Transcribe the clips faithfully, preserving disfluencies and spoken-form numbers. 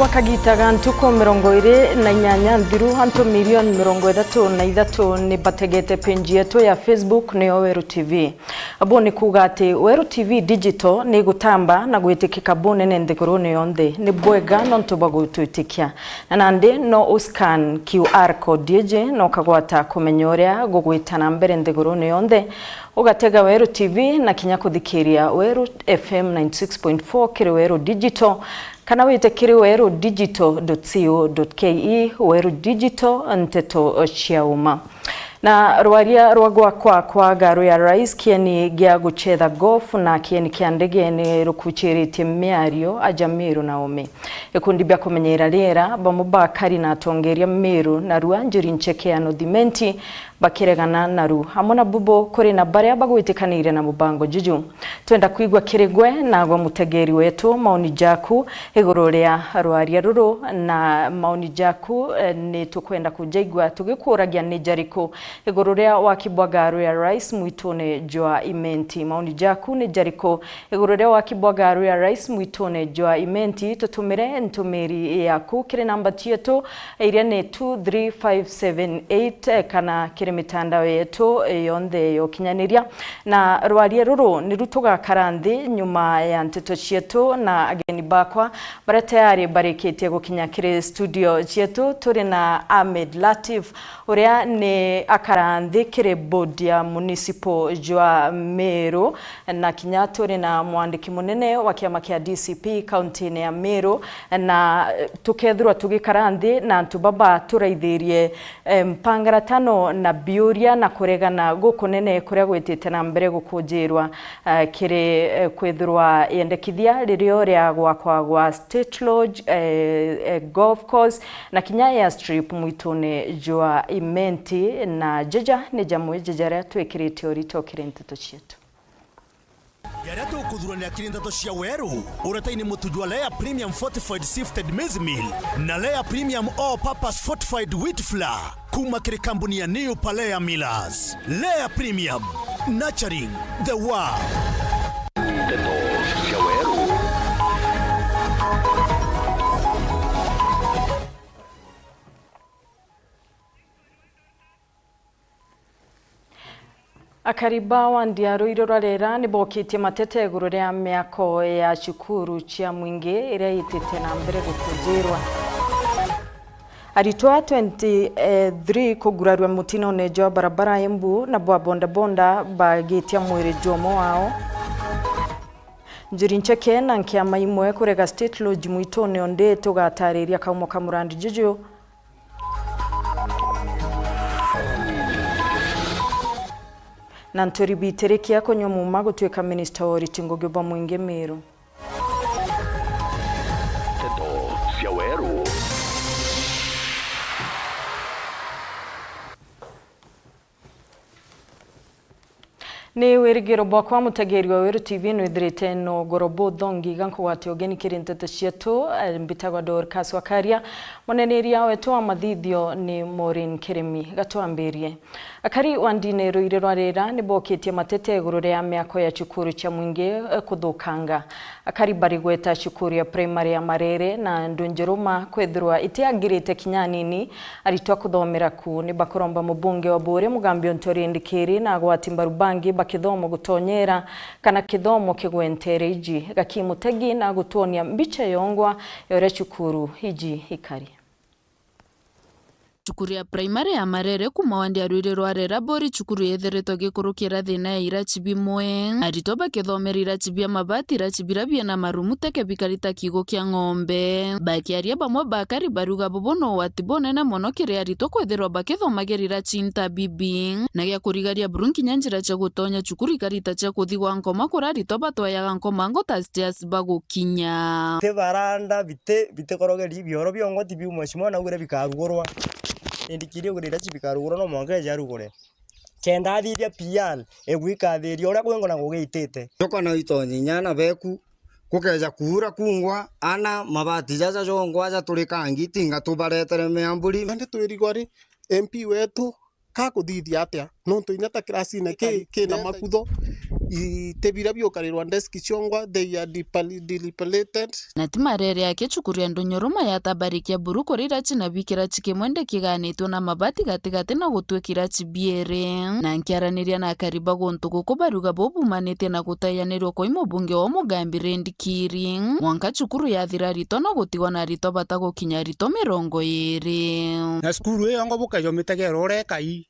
Gwa kagita ga ntuku mirongo iri na inyanya nthiru, antu milioni mirongo ithatu na ithatu ni bategete page yetu ya Facebook niyo Weru T V. Abo ni kuuga ati Weru T V Digital ni igutamba na gwitikika bunene nthigurune yonthe. Ni bwega nontu bwa gutwitikia. Na nandi no u scan Q R code iji na ukagwata kumenya uria gugwita na mbere nthigurune yonthe. Ugatega Weru T V na kinya kuthikiria Weru F M ninety six point four kiri Weru Digital, kana wite kiri weru digital dot co dot K E. Weru Digital, nteto cia uma. Na rwaria rwa gwakwa kwa Garu ya Rais, kieni gia gucetha golf na kieni kia ndege ni rukuchiritie miario aja Meru na Ome. Ikundi bia kumenyera riera, bamwe bakari na atongeria Meru na rua Njuri Ncheke ya North Imenti, bakiregana naru. Amwe na bubu kuri na baria bagwitikaniire na mubango juju. Twenda kwigua kiri gwe na gwa mutegeri wetu maoni jaku iguru ria rwaria ruru, na maoni jaku, eh, ni tukwenda kujaigua tugikuuragia ni jariku iguru ria waki bwa Garu ya Rais mwitune jwa Imenti. Maoni jaku ni jariku iguru ria waki bwa Garu ya Rais mwitune jwa Imenti? Tutumire ntumiri yaku kiri namba cietu iria ni two three five seven eight, eh, kana kiri mitandao yetu yonthe ya ukinyaniria. Na rwaria ruru niru tugakara nthi nyuma ya nteto cietu na ageni bakwa baria tayari barikitie gukinya kiri studio cietu. Turi na Ahmed Latif, uria ni akara nthi kiri board ya municipal jwa Meru, na kinya turi na mwandiki munene wa kiama kia D C P kaunti-ini ya Meru, na, eh, tukethirwa tugikara nthi na antu baba turaithirie, eh, mpangaratano na biuria na kuregana gukunene kuria gwitite na mbere gukunjirwa, eh, kiri, eh, kwithirwa yendekithia ririo ria gwakwa gwa State Lodge, eh, eh, golf course na kinya airstrip mwitune jwa Imenti, na jeja ni jamwe jeja jaria twikirite urito kiri nteto cietu. Jaria tukuthuranira kiri nteto cia weru, uretaini mutu jwa Lea Premium Fortified Sifted Maize Meal na Lea Premium All Purpose Fortified Wheat Flour kuma kiri kambuni ya New Palea Millers. Lea Premium, nurturing the world. Nteto cia weru. Akari ba wandi ya Ruiru rwa Rera ni bokitie mateta iguru ria miako ya cukuru cia mwingi iria itite na mbere gukunjirwa. Aritwa twenty-three kugurarua mutinone jwa barabara Embu na bwa bodaboda bagitia mwiri jwa umwe wao. Njuri Ncheke na nkiama imwe kurega State Lodge mwitune undi tugatariria kaumo ka murandi juju. Na Nturi Bitirikia kunyua muma gutuika minista wa uriti ngugi bwa mwingi Meru. Nteto cia weru. Ni wirigiro bwakwa mutegeri wa Weru T V nwithirite no ugoro buthongi ga nkugwate ugeni kiri nteto cietu. Eh, mbitagwa Dorcas Wakaria, muneneria wetu wa mathithio ni Maureen Kirimi. Gatwambirie. Akari wa ndini Ruiri rwa Rera ni bokitie matete iguru ria miako ya cukuru cia mwingi, eh, kuthukanga. Akari barigweta cukuru ya primary ya Marere na Ndunjuruma kwithirwa itiagirite kinya anini aritwa kuthomera ku. Ni bakuromba mubunge wa Buuri Mugambi Onturi Ndikiri na agwati mbaru bangi ba kithomo gutonyera kana kithomo kigwentere iji. Gaki Mutegi na gutwonia mbicha yongwa ya uria cukuru iji ikari. Cukuru ya primary ya Marere kuma wandi ya Ruiri rwa Rera Bori, cukuru yethiritwe gikurukira thina ya irachi bimwe. Aritwa bakithomera irachi bia mabati, irachi biria biena marumu teke bikari ta kiugo kia ng'ombe. Bakiaria bamwe bakari baruga bubu no ugwati bunene mono kiri aritwa kwithirwa bakithomagira irachi nta bibi. Na gia kurigaria buru nkinya njira cia gutonya cukuru ikari ta cia kuthigwa nkoma kuria aritwa batwayaga nkomango ta stairs bagukinya. Ti baranda, ti, bitikorogeri bioro biongwa ti biu mheshimiwa naugire bikarugurwa. Indikirie ugire irachi bikarugurwa no mwanka eje arugure. Kenda athithia P R, igwikathiria uria kwingwa na gugiitite. Jokwa na itonyi nyana beku, gukeja kuura kungwa, ana mabati jaja jongwa jaturikangi, tinga tubaretere miamburi. Nandi twirigwa ri, M P wetu, kakuthithia atia? Nontu inya ta kirasine ki, kina makutho, iti biria biukarirwa desk ciongwa, they are depal-, depleted. Na ti marere yake cukuru ya Ndunyuruma ya Tabarikia Buru kuria iraci na bikiraci kimwe ndekiganitwe na mabati gatigati na gutwika iraci biiri. Na nkiaraniria na akari ba guntu guku bariuga bubumanite na gutaianirwa kwa mubunge wa Mugambi Rendi Kiri. Mwanka cukuru yathira aritwa no gutigwa na aritwa batagukinya aritwa mirongo iiri. Na cukuru iyo ngo bukeja umitegera urekai.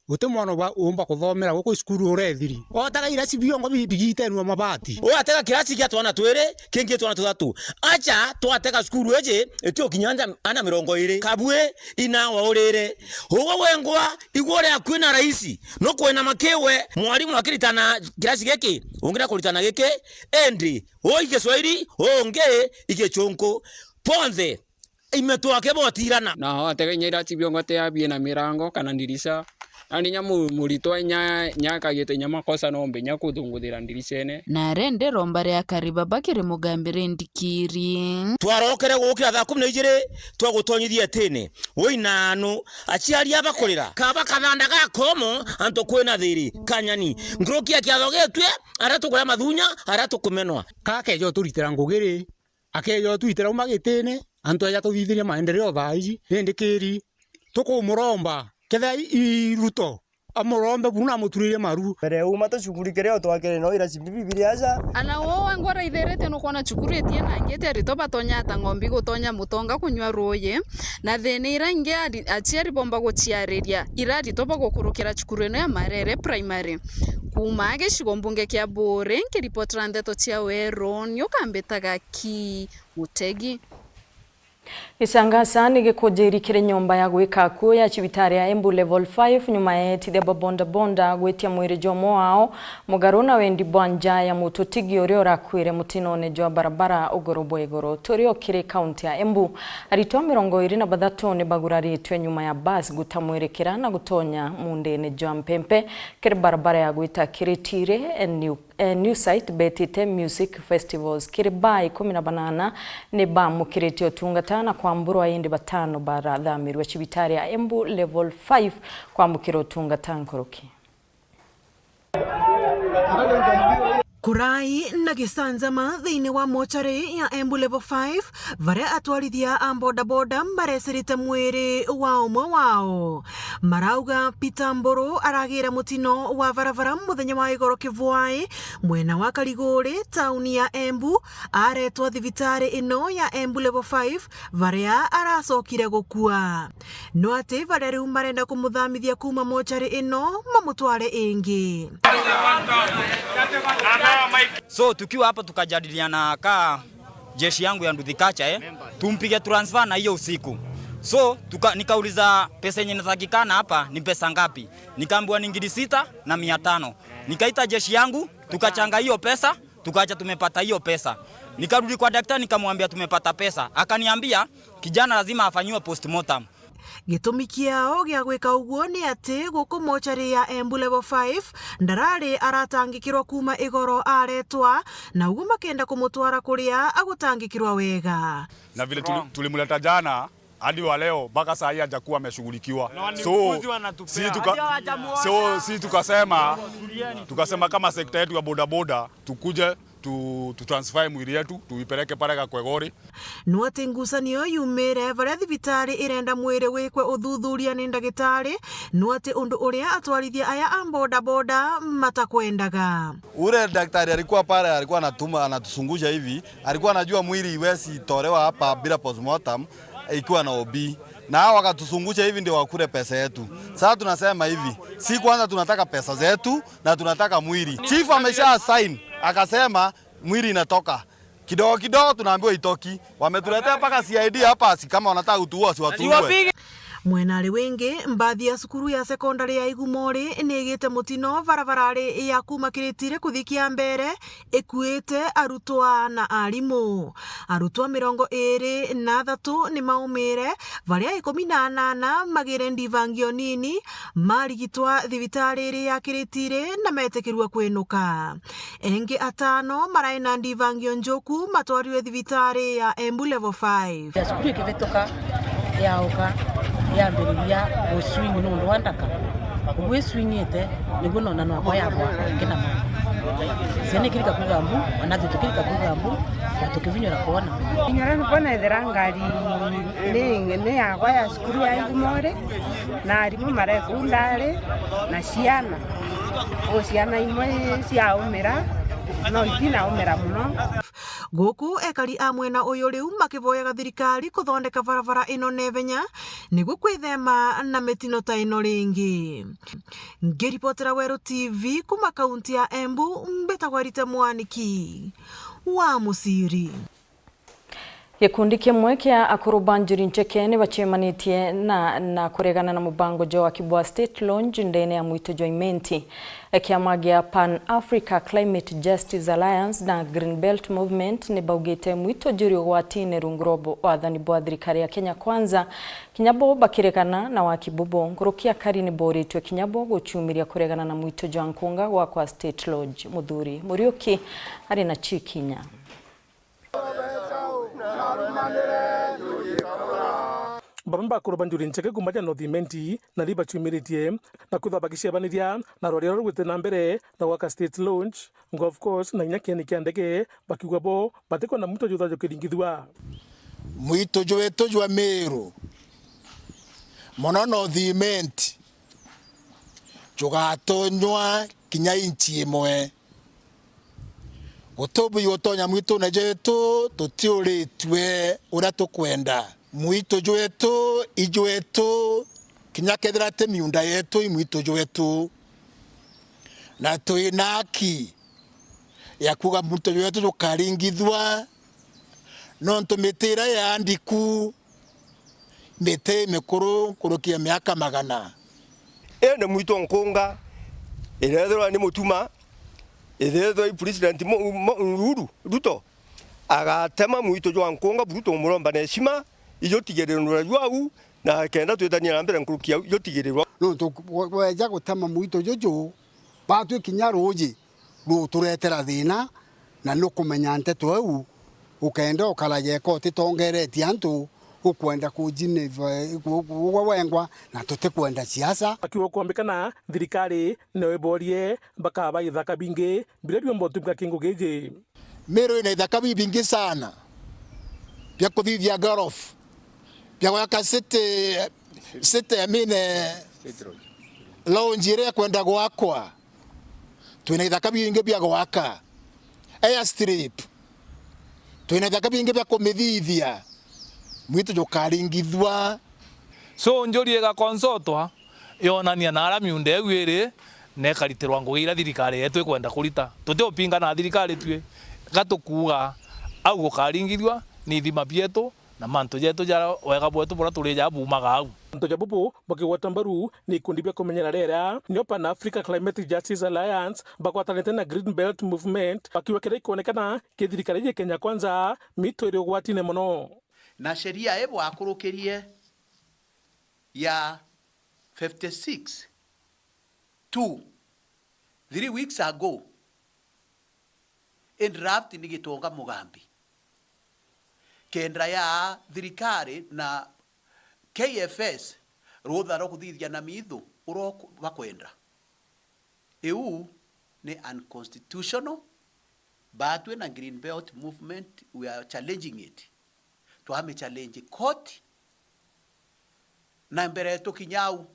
Guti mwana uba-, uumba kuthomera guku cukuru urethiri. Otega iraci biongo bi-, bigitenua mabati. Ugatega kirasi kia twana twiri, kingi twana tuthatu. Acha twatega cukuru iji, itiukinya anja-, ana mirongo iiri. Kabui inawa urire. Ugwe wengwa, igwe uri akui na raisi. Nukwinama kiwe, mwarimu akiritana kirasi giki, ungi na kuritana giki, indi, uu i Giswahili, uu ungi i Gichunku. Bonthe, imetwake botirana. Na watega inya iraci biongo ti abie na mirango kana ndirisha. Nandi inya mu-, muritwa inya, inya akagite inya makosa no mbe inya kuthunguthira ndiricene. Na rende romba ria kariba bakiri Mugambi Rendi Kiri. Twarokere gukira thaa kumi na ijiri, twagutonyithia itine. Wina anu, aciari aba kurira. Kaba kathanda ga komo, antu kwina thiri, kanyani. Nkuruki ya kiatho gitue, aria tukuria mathunya, aria tukumenwa. Kakeja uturitira ngugi ri, akeja utwitira uma gitine, antu eja tuthithirie maendeleo thaa iji, rindi Kiri, tukumuromba, kethira i, i Ruto, amurombe buru na amuturirie maru. Mbere uma tucukuri kiria utwakire no iraci bibi biri aja. Ana wo wengwa raithirite nukwona cukuru itie na ngiti aritwa batonya ata ng'ombi gutonya mutonga kunywa ruuyi, na thina ira ingi ari-, aciari bomba guciariria, ira aritwa bagukurukira cukuru ino ya Marere Primary. Kuuma gicigo mbunge kia Buuri, nkiripotera ndeto cia Weru, ni ukambitaga Ki Mutegi. Gicangasa ni gikujiri kiri nyomba ya gwika akuo ya cibitari ya Embu Level five nyuma ya etithia ba boda boda gwitia mwiri jwa umwe wao mugaru na wendi bwa nja ya mututigi uria urakuire mutinone jwa barabara uguru bwa iguru. Turi o kiri kaunti ya Embu, aritwa mirongo iri na bathatu ni baguraritwe nyuma ya bus guta mwirikira na gutonya mundene jwa mpempe kiri barabara ya gwita Kiritiri, New Eh, New Site betite Music Festivals. Kiri baa ikumi na banana ni baamukirite utungata na kwamburwa, indi batano barathamirwe cibitari ya Embu Level five kwamukira utungata nkuruki. Kurai na gicanjama thiini wa mochari ya Embu Level five, baria atwarithia a bodaboda barecirite mwiri wa umwe wao. Marauga Peter Mburu aragira mutino wa barabara muthenya wa igoro kivwai mwena wa Kariguri, tauni ya Embu, aretwa thibitari ino ya Embu Level five, baria aracokire gukua. No ati baria riu marenda kumuthamithia kuuma mochari ino mamutware ingi. So, tukiwa hapo tukajadiliana ka jeshi yangu ya Nduthi Kacha, eh, tumpige transfer na hiyo usiku. So, tuka-, nikauliza pesa yenye inatakikana hapa ni pesa ngapi? Nikaambiwa ni ngiri sita na mia tano. Nikaita jeshi yangu, tukachanga hiyo pesa, tukaacha tumepata hiyo pesa. Nikarudi kwa daktari nikamwambia tumepata pesa. Akaniambia kijana lazima afanyiwe postmortem. Gitumi kiao gia gwika uguo ni ati guku mochari ya Embu Level five ndarari aratangikirwa kuuma igoro aretwa, na uguo makenda kumutwara kuria agutangikirwa wega. Na vile tuli-, tulimleta jana, hadi wa leo, mpaka saa hii hajakuwa ameshughulikiwa. So, si tuka-, so, si tukasema, tukasema kama sekta yetu ya bodaboda, tukuje tu, tu transfer mwili yetu, tuipeleke pale Kakwegori. No ati ngucanio yumire baria thibitari irenda mwiri wikwe uthuthuria ni ndagitari, no ati undu uria atwarithia aya a bodaboda matakwendaga. Ule daktari alikuwa pale, alikuwa anatuma, anatuzungusha hivi, alikuwa anajua mwili iwezi tolewa hapa bila postmortem ikiwa na O B. Na hao wakatuzungusha hivi ndio wakule pesa yetu. Sasa tunasema hivi, si kwanza tunataka pesa zetu, na tunataka mwili. Chief amesha sign, akasema mwili inatoka. Kidogo kidogo tunaambiwa itoki. Wametuletea mpaka C I D hapa, si kama wanataka kutuua, si watuue. Mwena ari wingi, mbathi ya cukuru ya sekondari ya Igumori ni igite mutino barabarari ya kuuma Kiritiri kuthi Kiambere, ikuite arutwa na arimu. Arutwa mirongo iri na athatu ni maumire, baria ikumi na anana magire ndibangio nini, marigitwa thibitari iri ya Kiritiri na metikirua kwinuka. Engi atano marai na ndibangio njuku matwarirwe thibitari ya Embu Level five. Ya cukuru ikivituka, yauka, yambiriria guswing nundu wa ndaka. Uguo iswingite, niguo nona nwakwa yagwa ingi na mama. Ciana ikirika kuga mbu, ona thuthu kirika kuga mbu, na tukivinyura kwona. Inyora ni kwona ethira ngari ni, ni yakwa ya cukuru ya Igumore, na arimu marekundari, na ciana. O ciana imwe ciaumira, no itinaumira muno. Guku ekari a mwena uyu riu makivoyaga thirikari kuthondeka barabara ino na ivenya niguo kwithema na mitino ta ino ringi. Ngiripotera Weru T V kuma kaunti ya Embu, mbetagwa Rita Mwaniki wa Musiri. Gikundi kimwe kia akuru ba Njuri Ncheke ni bacemanitie na, na kuregana na mubango jwa waki bwa State Launch ndene ya mwito jwa Imenti. Kiama gia Pan Africa Climate Justice Alliance na Green Belt Movement ni baugite mwito juri ugwatine rungu rwa bu-, wathani bwa thirikari ya Kenya Kwanza, kinya bo bakiregana na waki bubu. Nkuruki akari ni boritwe kinya bo gucumiria kuregana na mwito jwa nkunga gwakwa State Lodge. Muthuri Muriuki ari na cikinya. Bamwe bakuru ba Njuri Ncheke kuma ja North Imenti nari bacumiritie na kwithwa bagicebaniria na rwaria rwa gwite na mbere na gwaka State Launch, Golf Course na inya kieni kia ndege, bakiuga bo batikwenda mwito jutha jukiringithua. Mwito jwetu jwa Meru, mono North Imenti, jugatonywa kinya inchi imwe. Gutubui gutonya mwitune jwetu tutiuritue uria tukwenda. Mwito jwetu ijwetu, kinya kethira ti miunda yetu, i mwito jwetu. Na twina haki ya kuuga mwito jwetu jukaringithua, nontu miti iria ya ndiku, miti mikuru nkuruki ya miaka magana. Indi mwito nkunga irethirwa ni mutuma, irethirwa i President Mo-, Mo-, Uhuru Ruto agatema mwito jwa nkunga buru tumuromba na heshima, ijutigirirwa jwau, na kenda twitania na mbere nkuruki yau ijutigirirwa. Nontu we-, weja gutema mwito juju, batwi kinya ruuji ruturetera thina, na nukumenya nteto iu, ukenda ukarageka utitongeretie antu, ukwenda kujiniva, ku-, ku-, ugwe wengwa, na tutikwenda siasa. Akiuga kwambikana thirikari nio iborie bakaba ithaka bingi biria biumba utumika kingu giji. Meru ina ithaka bibingi sana bia kuthithia golf, bia gwaka city, city, I mean, eh, lounge iria ikwenda gwakwa. Twina ithaka bingi bia gwaka. Airstrip. Twina ithaka bingi bia kumithithia. Mwito jukaringithua. So, njuri igakonsultwa, yonania naria miunda iu iri, na ikaritirwa ngugi iria thirikari yetu ikwenda kurita. Tutiupingana na thirikari tui, ga tukuuga au gukaringithua ni ithima bietu, na mantu jetu jaria wega bwetu buria turi ja buumaga au. Antu ja bubu bakigwata mbaru ni ikundi bia kumenyera riera, nio Pan Africa Climate Justice Alliance bagwatanite na Green Belt Movement, bakiuga kiria ikwonekana ki thirikari ya Kenya Kwanza, mito iri ugwatine mono. Na sheria ii bwakurukirie ya fifty six two, three weeks ago, in draft ni Gitonga Mugambi. Kenda ya thirikari na K F S rutha rwa kuthithia na mitho uria bakwenda. Iu ni unconstitutional, batwi na Green Belt Movement, we are challenging it. Twami challenge court, na mbere tukinya au,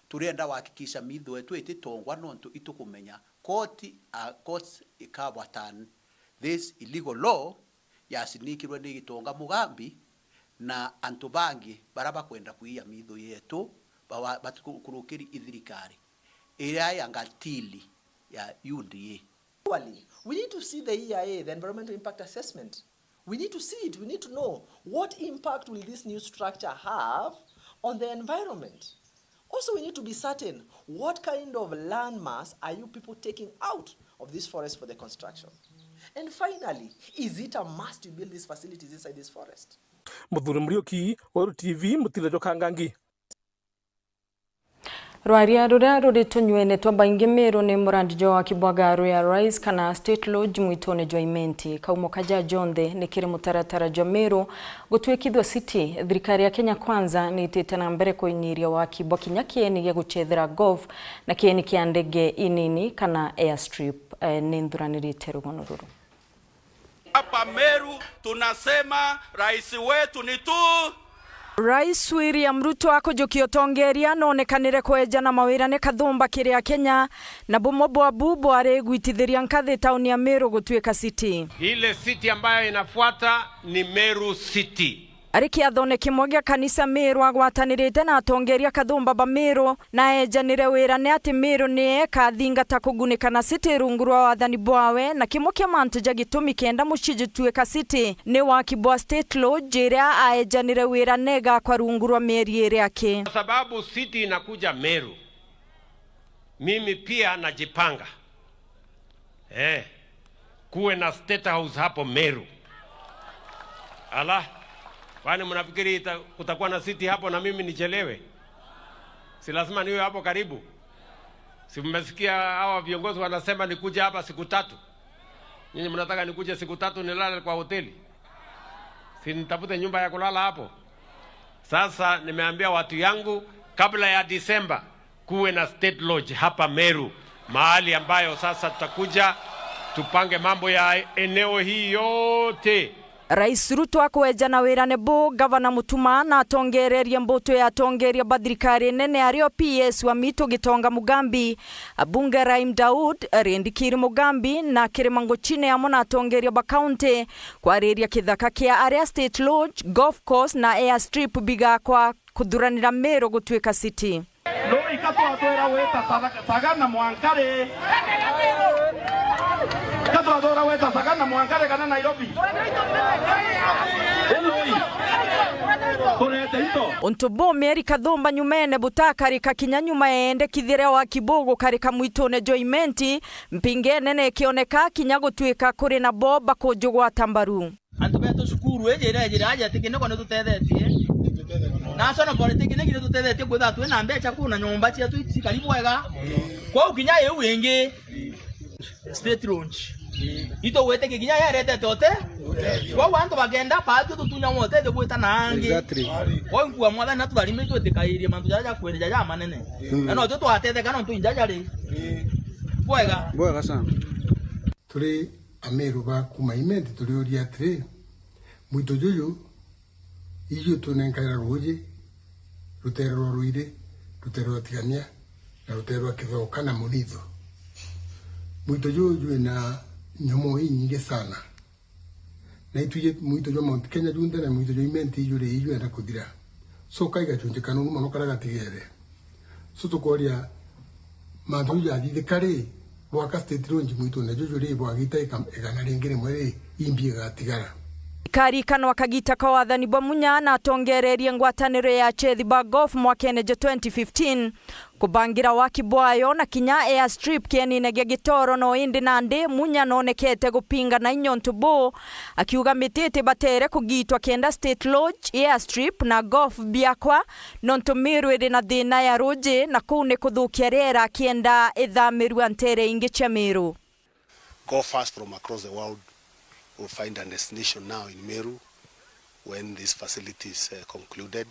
turienda gwakikisha mitho yetu ititongwa, nontu itukumenya court, uh, courts ikabwatan this illegal law yasinikirwe ni Gitonga Mugambi na antu bangi bara bakwenda kwiya mitho yetu, bawa-, batukurukiri ithirikari iria ya ngatili ya U D A. Actually, we need to see the E I A, the environmental impact assessment. We need to see it. We need to know what impact will this new structure have on the environment. Also, we need to be certain what kind of landmass are you people taking out of this forest for the construction? And finally, is it a must to build these facilities inside this forest? Muthuri Muriuki, Weru T V, Mutile Jokangangi. Rwaria ruria ruri tunyuene twa baingi Meru ni murandi jwa waki bwa garu ya Rise kana State Lodge mwitune jwa Imenti. Kaumo kaja jonthe ni kiri mutaratara jwa Meru gutwikithua city. Thirikari ya Kenya Kwanza ni itite na mbere kuinyiria waki bwa kinya kieni gia guchethera golf na kieni kia ndege inini kana airstrip. Eh, ni nthuranirite rugono ruru. Hapa Meru tunasema rais wetu ni tu. Rais William Ruto akujukia utongeria noonekanire kweja na mawira ni kathumba kiri Akenya, na bumwe bwa bu bwari gwitithiria nkathi tauni ya Meru gutuika city. Ile city ambayo inafuata ni Meru City. Ari kiathone kimwe gia kanisa Meru agwatanirite na atongeria kathumba ba Meru, na ejanire wira ni ati Meru ni ekathingata kugunika na city rungu rwa wathani bwawe, na kimwe kia mantu ja gitumi kenda mucii jutuika city ni waki bwa State Lodge iria aejanire wira ni igakwa rungu rwa mieri iri aki. Kwa sababu city inakuja Meru, mimi pia najipanga. Eh, kuwe na State House hapo Meru. Ala, kwani mnafikiri ita-, kutakuwa na city hapo na mimi nichelewe? Si lazima niwe hapo karibu? Si mmesikia hawa viongozi wanasema nikuje hapa siku tatu? Nyinyi mnataka nikuje siku tatu nilale kwa hoteli? Si nitafute nyumba ya kulala hapo? Sasa nimeambia watu yangu, kabla ya Disemba, kuwe na State Lodge hapa Meru, mahali ambayo sasa tutakuja tupange mambo ya eneo hii yote. Rais Ruto akweja na wirane bu, Gavana Mutuma na atongererie mbutu ya atongeria ba thirikari nene ario P S wa Mitu Gitonga Mugambi, abunge Rahim Daud, Rindikiri Mugambi na Kirima Nguchine amwe na atongeria ba kaunti kwariria kithaka kia aria State Lodge, golf course na airstrip bigakwa kuthuranira Meru gutuika city. No ikatwatwira weta Saga-, Sagana mwankari. Ikatwatwira weta Sagana mwankari kana Nairobi. Eloi. Kurete into. Untu bu mieri kathumba nyumene butakarika kinya nyuma ya endekithia ria waki bu gukarika mwitune jwa Imenti, mpinge nene ikioneka kinya gutuika kuri nabo bakujugwata mbaru. Antu betu cukuru iji irejire aja ati kiniko nitutethetie. Na National Polytechnic nitutethetie kwithirwa twina mbeca kuu na nyomba cietu cikari bwega. Kwou kinya iu ingi State Lodge itugwitikia kinya yaretete uti. Kwou antu bakenda baatwi tutunyagwa utethio gwita na angi. Exactly. Kwou nkua Mwathani natutharime itwitikairie mantu jaria jakwirija jamanene. Mm. Na notio twatetheka nontu inja jari bwega. Bwega sana. Turi Ameru ba kuuma Imenti turiuria atiri, mwito juju ijui utunenkaira ruuji, rutere rwa Ruiri, rutere rwa Tigania, na rutere rwa Kithoka na Munitho. Mwito juju jwina nyomoo inyingi sana. Na itwiji mwito jwa Mount Kenya junthe na mwito jwa Imenti ijuri ijwenda kuthira. So kaiga chunje kanunu mono karia gatigere. So tukoria mantu jathithika ri, bwaka State Lodge mwitune juju ri, bwagita ika-, igana ringi rimwe ri, imbi igatigara. Ikarikanwa kagita ka wathani bwa Munya na atongererie ngwataniro ya achethi ba golf mwakene jwa twenty fifteen. Kubangira waki bwayo na kinya airstrip kienine gia Gitoro no indi nandi Munya nonekete gupinga na inya untu buu, akiuga miti itibatere kugitwa kenda State Lodge, airstrip na golf biakwa, nontu Meru iri na thina ya ruuji na kuu ni kuthukia riera akienda ithamirua ntere ingi cia Meru. Golfers from across the world will find a destination now in Meru when this facility is, uh, concluded.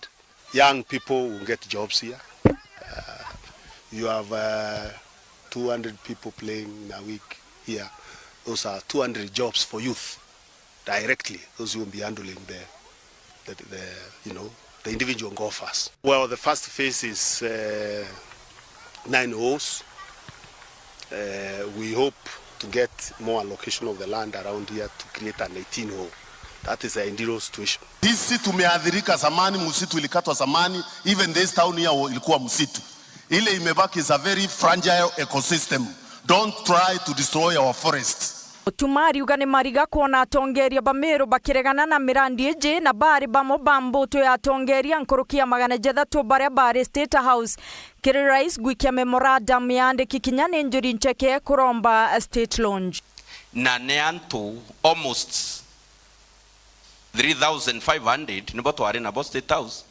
Young people will get jobs here. Uh, you have, uh, two hundred people playing in a week here. Those are two hundred jobs for youth directly, those who will be handling the the, the, you know, the individual golfers. Well, the first phase is, uh, nine holes. Uh, we hope to get more allocation of the land around here to create an eighteen hole. That is the ideal situation. Sisi tumeathirika zamani, msitu ilikatwa zamani, even this town here wa-, ilikuwa msitu. Ile imebaki is a very fragile ecosystem. Don't try to destroy our forests. Mutuma ariuga ni mariga kwona atongeria ba Meru bakiregana na mirandi iji na bari bamwe ba mbutu ya atongeria nkuruki ya magana jathatu baria bari State House kiri rais gwikia memorandum yaandiki kinya ni Njuri Ncheke kuromba State Lodge. Na ni antu almost three thousand five hundred nibo twari nabo State House,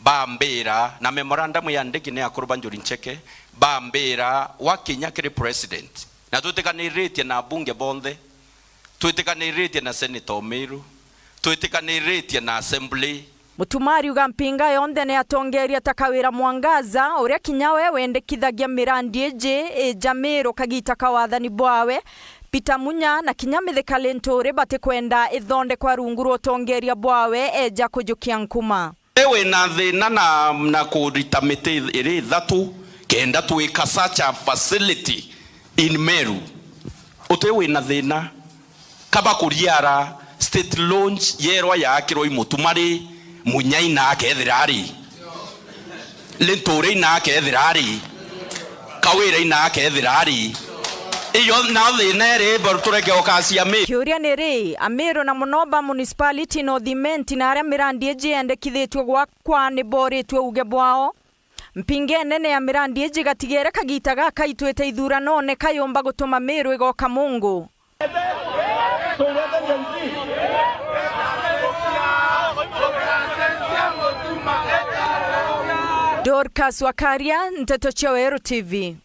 bambira, na memorandum yandiki ni akuru ba Njuri Ncheke, bambira, wakinya kiri president, na twitikaniritie na abunge bonthe, twitikaniritie na senator o Meru, twitikaniritie na assembly. Mutuma ariuga mpinga yonthe ni atongeria ta Kawira Mwangaza, uria kinya we wendekithagia mirandi iji ija Meru kagita ka wathani bwawe. Peter Munya na kinya Mithika Linturi batikwenda ithondekwa rungu rwa utongeria bwawe eja kujukia nkuma. Wi na thina na, na kurita miti iri ithatu kenda twika such a facility in Meru? Uti wi na thina? Kaba kuriara state launch yerwa yaakirwa i Mutuma ri, Munyai na akethira ari, Linturi na akethira ari, Kawira na akethira ari. Iyo na thina iri, baru tureke ukacia mi. Kiuria ni ri, Amiru na muno ba municipality North Imenti na aria mirandi iji yendekithitue gwakwa ni boritue uuge bwao? Mpinga inene ya mirandi iji gatigere kagita gaka itwite ithuranone kayumba gutuma Miru igoka mungu. Dorcas Wakaria, Nteto cia Weru T V.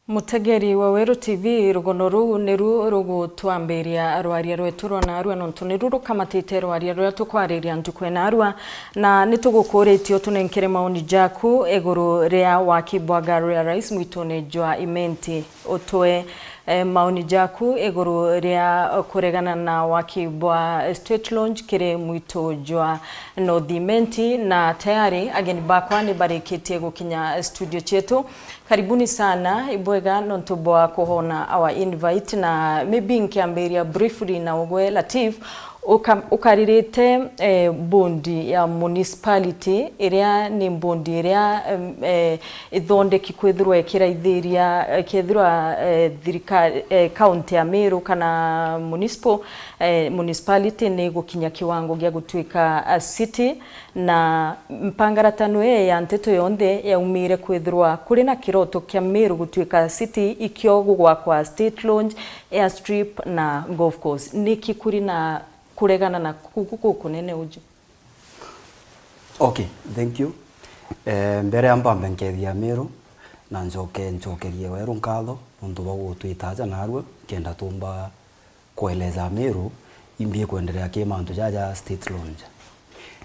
Mutegeri wa Weru T V, rugono ruu niru rugutwambiria rwaria rwetu rwa naarua, nontu niru rukamatite rwaria ruria tukwariria ntuku ya naarua, na nitugukuritie utunenkere maoni jaku iguru ria waki bwa ngari ya rais mwitune jwa Imenti. Utwe, eh, maoni jaku iguru ria kuregana na waki bwa state launch kiri mwitu jwa North Imenti, na tayari ageni bakwa ni barikitie gukinya studio cietu. Karibuni sana, ibwega nontu bwa kuhona our invite, na maybe nkiambiria briefly na ugwe Latif, uka-, ukaririte, eh, bondi ya municipality, iria ni bondi iria, em, eh, ithondeki kwithirwa ikiraithiria, eh, kethirwa, eh, thirikari, eh, county ya Meru kana municipal, eh, municipality ni gukinya kiwango gia gutuika a city, na mpangaratano ii ya nteto yonthe yaumire kwithirwa kuri na kiroto kia Meru gutuika city, ikio gugwakwa state launch, airstrip na golf course. Niki kuri na kuregana na kuku kukunene uju? Okay, thank you. Eh, mbere ya mpambe nkethia Meru, na njoke ncokerie Weru nkatho nontu bwa gutwita aja narua, kenda tumba kueleza Meru imbi ikwenderea ki mantu jaja state launch.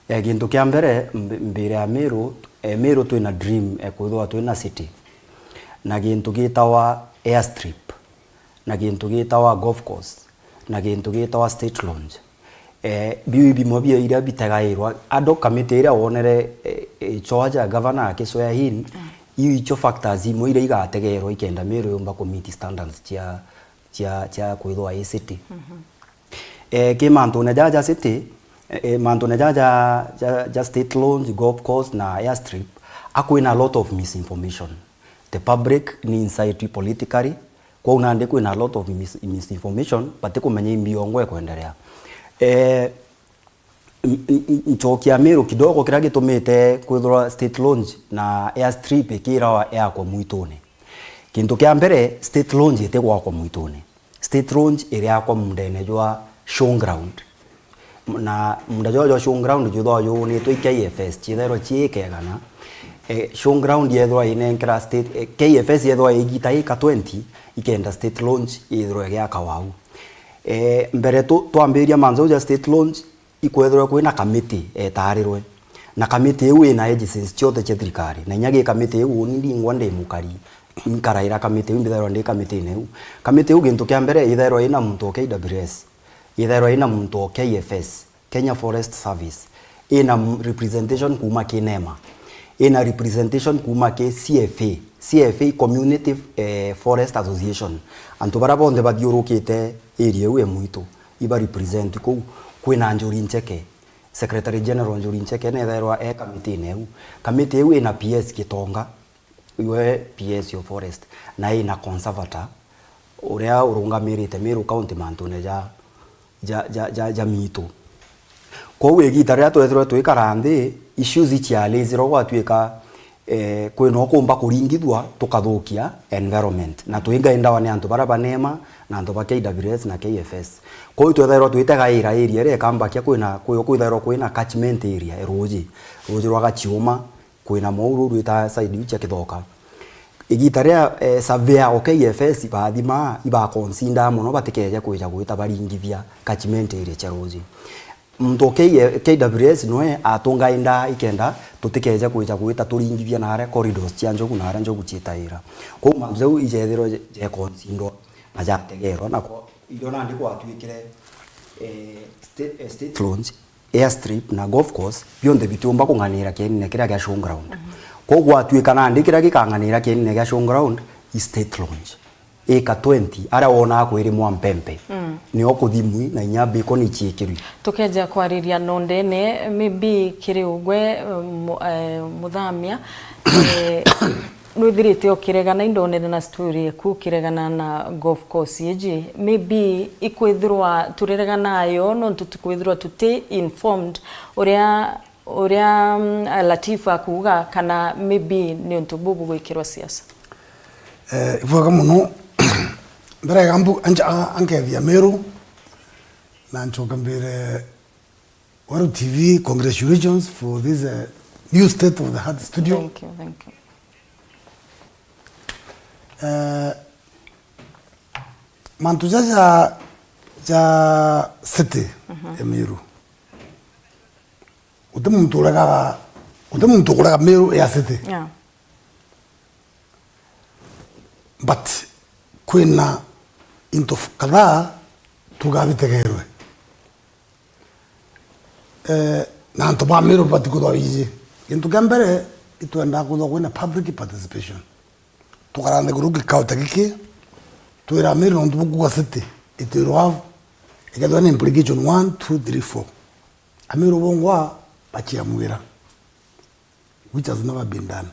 Eh, gintu kia mbere, mb-, mbire ya Meru, eh, Meru twina dream, eh, kwithirwa twina city. Na gintu gitawa airstrip, na gintu gitawa golf course, na gintu gitawa state launch. Eh, biu bimwe bia iria bitegairwa. Ando kamiti iria wonere, eh, eh, George governor akiswear in, iu icio factors imwe iria igategerwa ikenda Meru yumba ku meet standards cia, cia, cia kwithwa i city. Eh, ki mantune jaja city, eh, eh, mantune jaja ja, ja state launch, golf course na airstrip, akwina a lot of misinformation. The public ni incited politically, kwou nandi kwina a lot of mis-, misinformation, batikumenya imbi yongwa ikwenderea. Eh, n-, n-, n-, nchokia Meru kidogo, kiria gitumite kwithirwa state launch na airstrip ikirawa yakwa mwitune. Gintu kia mbere, state launch itigwakwa mwitune. State launch iriakwa mundene jwa showground. Na munda jwa, jwa showground jwithwa juunitwe i K F S, ciithairwa cii ikegana. Eh, showground yethwa inenkera state, eh, K F S yethwa igita ika twenty, ikenda state launch yithirwe igiaka wau. Eh, mbere tu-, twambiria manzau ja state launch, ikwethirwa kwina kamiti etarirwe. Na kamiti iu ina agencies ciothe cia thirikari. Na inya gi kamiti iu, uni ndingwa ndi mukari, nkaraira kamiti iu, mbithairwa ndi kamitine iu. Kamiti iu gintu kia mbere ithairwa ina muntu o K W S, ithairwa ina muntu o K F S, Kenya Forest Service, ina m-, representation kuuma ki nema, ina representation kuuma ki C F A, C F A, Community, eh, Forest Association. Antu baria bonthe bathiurukite area iu e mwitu, iba represent kuu. Kwina Njuri Ncheke, Secretary General Njuri Ncheke nethairwa e kamitine iu. Kamiti iu ina P S Gitonga, iwe P S o forest, na ina conservator uria urungamirite Meru County mantune ja, ja, ja, ja, ja mitu. Kwou igita riria twethirwe twikara nthi, issues icializirwa gwatuika Eh, kwina ukumba kuringithua tukathukia environment. Na twingaendawa ni antu baria banema na antu ba K W S na K F S. Kwou twethairwa twitegaira area iria ikambakia kwina, kwi-, kwithairwa kwina catchment area, ruuji, ruuji rwa Gachiuma, kwina mwauru rwita side iu cia Kithoka. Igita ria, eh, surveyor o K F S bathima, ibaconsider mono batikeje kwija gwita baringithia catchment area cia ruuji. Muntu K-, K W S noe atungaindaa ikenda tutikeje kwija gwita turingithia naria corridors cia njogu naria njogu ciitaira. Kwou mantu jau ijethirwe je-, jekonsindwa na jategerwa, na kwa irio nandi kwatuikire, eh, state, eh, state launch, airstrip na golf course, bionthe bitiumba kung'anira kienine kiria gia showground. Kwou gwatuika nandi kiria gikang'anira kienine gia showground i state launch. Ika twenty, aria wonaa kwirimwa mpempe, nio kuthimwi na inya beacon iciikirwi. Tukeja kwariria nondene, maybe kiri ugwe, eh, mu-, eh, muthamia, eh, nwithirite ukiregana, indonere na story eku ukiregana na golf course iji, maybe ikwithirwa turiregana nayo nontu tukwithirwa tuti informed uria uria, mm, Latif akuuga, kana maybe ni untu buu bugwikirwa siasa? Eh, ibwega mono. Mbere ya gambu, anja-, a-, ankethia Meru, na nchoke mbere, Weru T V, congratulations for this, eh, new state of the art studio. Thank you, thank you. Eh, mantu jaja ja city ya Meru. Guti muntu uregaga, guti muntu ukurega Meru ya city. Yeah. But kwina into f-, kadhaa tuga bitegerwe. Eh, na antu ba Meru bati kuthwa biji. Gintu kia mbere, itwenda kuthwa kwina public participation. Tukara nthiguru gikao ta giki, twira Meru nontu bukuga city, it will have, ikethwa ni implication one, two, three, four. Ameru bongwa bachiamwira, which has never been done.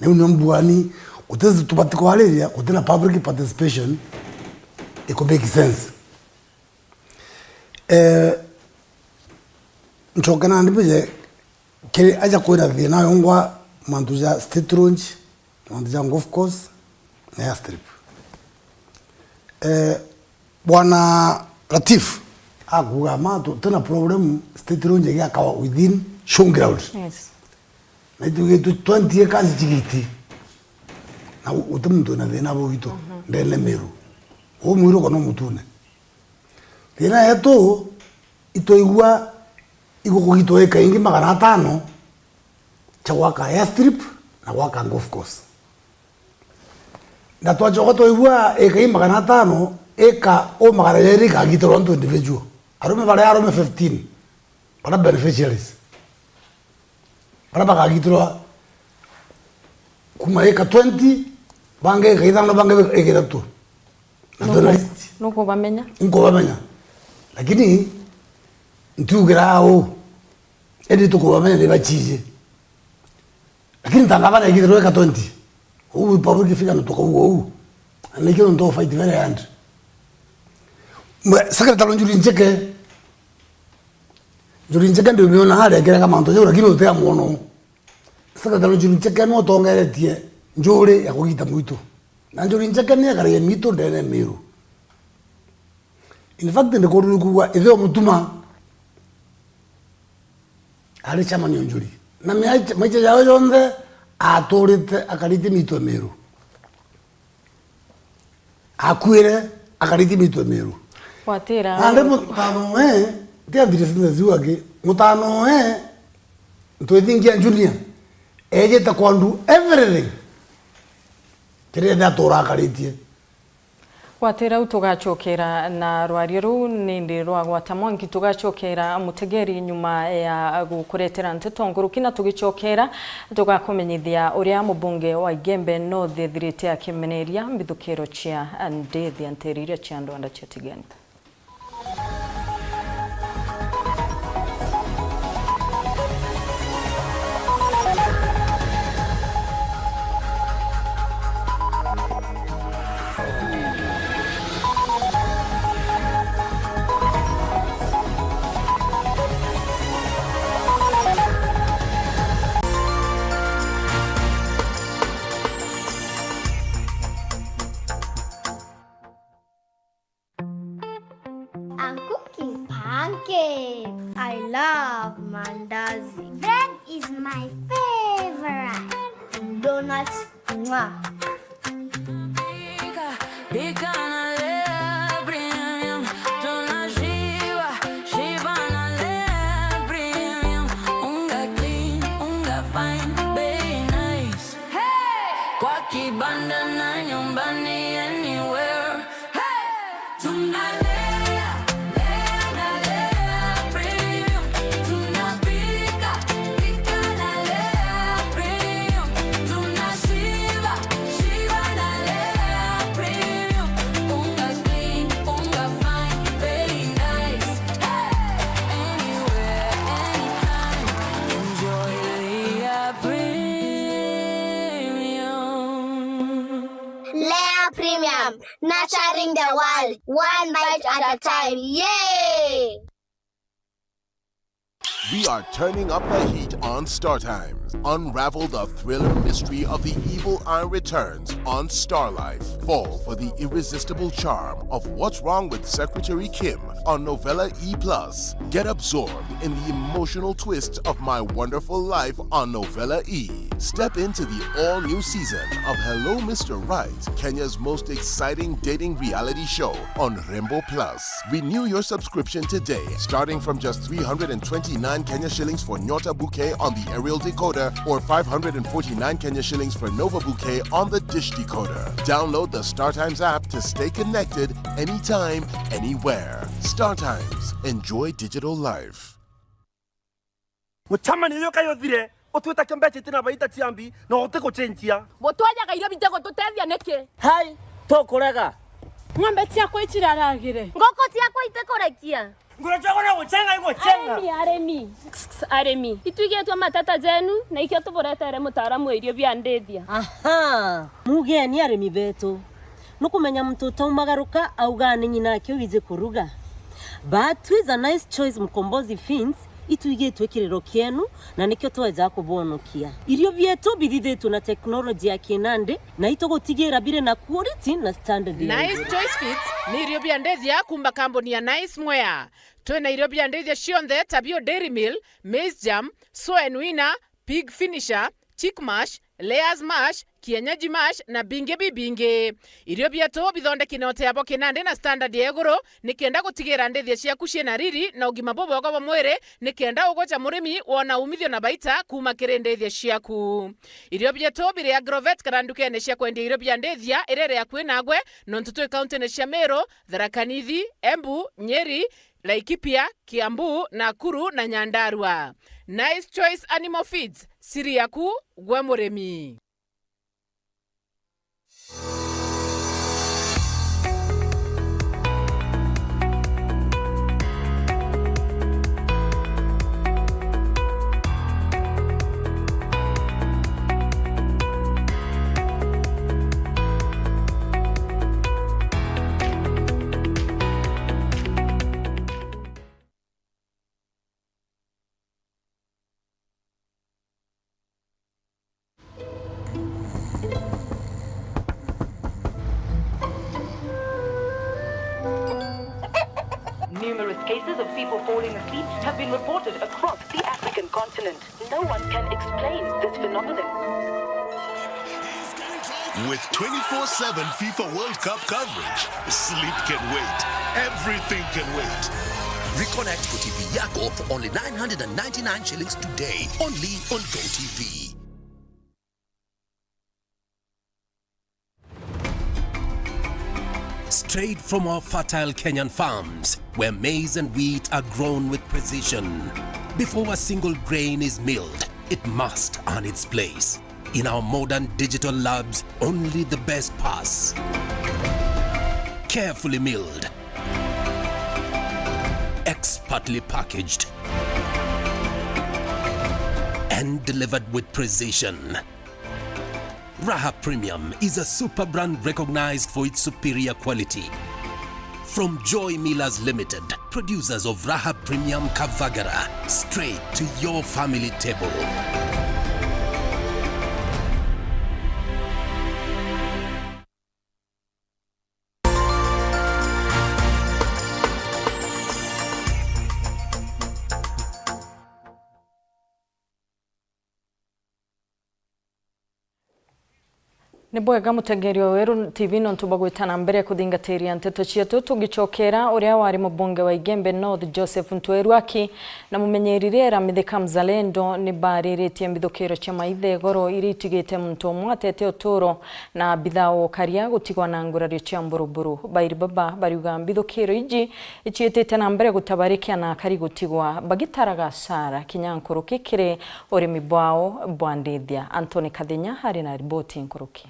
Na iu nio mbuani, guti tubati kwariria, guti na public participation, it could make sense. Eh, nchoke nandi mbije, kiri aja kwina thina yongwa mantu ja state launch, mantu ja golf course, na airstrip. Eh, Bwana Latif akuga ma tu-, tuna problem, state launch igiakawa within showground. Yes. Na itugitwe twenty acres chigiti. Na u-, uti muntu wina thina bugito, ndene Meru. U mwiru kana mutune. Thina yetu, itwaigua igukugitwa eka ingi magana atano cha gwaka airstrip na gwaka golf course. Na twachoka twaigua eka ii magana atano, eka u magana jeri ikagitirwa antu individual. Arume baria arume fifteen, baria beneficiaries. Baria bakagitirwa kuma eka twenty, bangi eka ithano, bangi eka ithatu. Na twina list. Nukubamenya? Nkubamenya. Lakini ntiugira uu. Indi tukubamenya ni bachiji. Lakini tangavana ikithirwa eka twenty. Uu public figure na tukauga uu. Na nikio nto fight very hard. Mwe, Secretary Njuri Ncheke. Njuri Ncheke ndimiona aria ekiraga mantu jau, lakini utia mwono. Secretary Njuri Ncheke niwe utongeretie njuri ya kugita mwitu. Na Njuri Ncheke ni akaragia mitu ndene Miru. In fact, ndikurirwe kuuga ithe o Mutuma ari chairman o Njuri. Na mia-, maisha jawe jonthe aturite akaritie mitu ya Miru. Akuire, akaritie mitu ya Miru. Watira. Nandi mutano we, nti ambire sentence iu angi. Mutano we, ntwithingia junior, ejite kwa ndu everything. Kiria ithe atura akaritie. Gwatira u tugacokera na rwario ruu, nindi rwagwata mwanki tugacokera mutegeri nyuma ya gukuretera nteto nkuruki, na tugicokera tugakumenyithia uria mubunge wa Igembe North ethirite akimeneria mbithukiro cia ndithi ya nteere iria cia ndwanda cia Tigania. love mandazi. Bread is my favorite. Donuts, mwah. Pika, pika na Lea Premium. Tunashiba, shiba na Lea Premium. Unga clean, unga fine, bei nice. Hey! Kwa kibanda na nyumbani, anywhere. Hey! Tunalea, lea na Lea Premium. Tunapika, pika na Lea Premium. Tunashiba, shiba na Lea Premium. Unga clean, unga fine, very nice. Hey! Anywhere, anytime. Enjoy Lea Premium. Lea Premium, nurturing the world, one bite at a time. Yay! We are turning up the heat on Star Times. Unravel the thriller mystery of The Evil Eye Returns on Star Life. Fall for the irresistible charm of What's Wrong with Secretary Kim on Novella E plus. Get absorbed in the emotional twists of My Wonderful Life on Novella E. Step into the all-new season of Hello Mister Right, Kenya's most exciting dating reality show on Rembo Plus. Renew your subscription today, starting from just three hundred and twenty-nine Kenya shillings for Nyota Bouquet on the aerial decoder or five hundred and forty-nine Kenya shillings for Nova Bouquet on the dish decoder. Download the StarTimes app to stay connected anytime, anywhere. StarTimes. Enjoy digital life. Mucemanio uyu kai uthire, utwita kio mbeca itina baita ciambi, na utigucenjia. Butwajaga irio bitigututeethia niki? Hai, tukurega. Ng'ombe ciakwa iciraragire. Nguku ciakwa itikurekia. Nguru ciakwa no gucenga igucenga. Arimi, arimi. Kss, kss, arimi. Itwigitwe mateta jenu, na ikio tuburetere mutaaramu wa irio bia ndithia. Aha, mugeni arimi betu. Nukumenya muntu utaumagaruka augaa ni ng'ina ake wiji kuruga. But twiza Nice Choice Mkombozi Feeds, itwigitwe kiriro kienu, na nikio tweja kubonokia. Irio bietu bithithitwe na teknoloji ya kinandi, na itugutigira biri na quality na standard ya Nice iguru. Choice Feeds ni irio bia ndithia kuuma kambuni ya Nice Mwea. Twina irio bia ndithia cionthe ta bio Dairy Meal, Maize Germ, Soen Winner, Pig Finisher, Chick Mash, Layers Mash, Kienyeji Mash na bingi bibingi. Irio bietu bithondeki na utee bwa kinandi na standard ya iguru, nikenda gutigira ndithia ciaku ciina riri na ugima bubwega bwa mwiri, nikenda ugoca murimi wona umithio na baita kuuma kiri ndithia ciaku. Irio bietu biri Agrovet kana ndukene cia kwendia irio bia ndithia iria iri akui nagwe, nontu twi kauntine cia Meru, Tharaka Nithi, Embu, Nyeri, Laikipia, Kiambu, Nakuru na Nyandarua. Nice Choice Animal Feeds, siri yaku gwe murimi. Numerous cases of people falling asleep have been reported across the African continent. No one can explain this phenomenon. With twenty-four seven FIFA World Cup coverage, sleep can wait. Everything can wait. Reconnect ku T V yako for only nine hundred and ninety-nine shillings today, only on Go T V. Straight from our fertile Kenyan farms, where maize and wheat are grown with precision. Before a single grain is milled, it must earn its place. In our modern digital labs, only the best pass. Carefully milled, expertly packaged, and delivered with precision. Raha Premium is a super brand recognized for its superior quality. From Joy Millers Limited, producers of Raha Premium Kavagara, straight to your family table. Ni bwega mutegeeri wa Weru T V nontu bwa gwita na mbere kuthingatiria nteto cietu. Tugicokera, uria wari mubunge wa Igembe North Joseph Ntweri Ruaki na mumenyeri riera Mithika Mzalendo ni bariritie mbithukiro cia maitha igoro iria itigite muntu umwe atete uturo na abithaa wa ukaria gutigwa na ngurario cia mburuburu. Bairi baba bariuga mbithukiro iji iciitite na mbere gutabarikia na akari gutigwa bagitaraga asara kinya nkuruki kiri urimi bwao bwa ndithia. Anthony Kathinya ari na riboti nkuruki.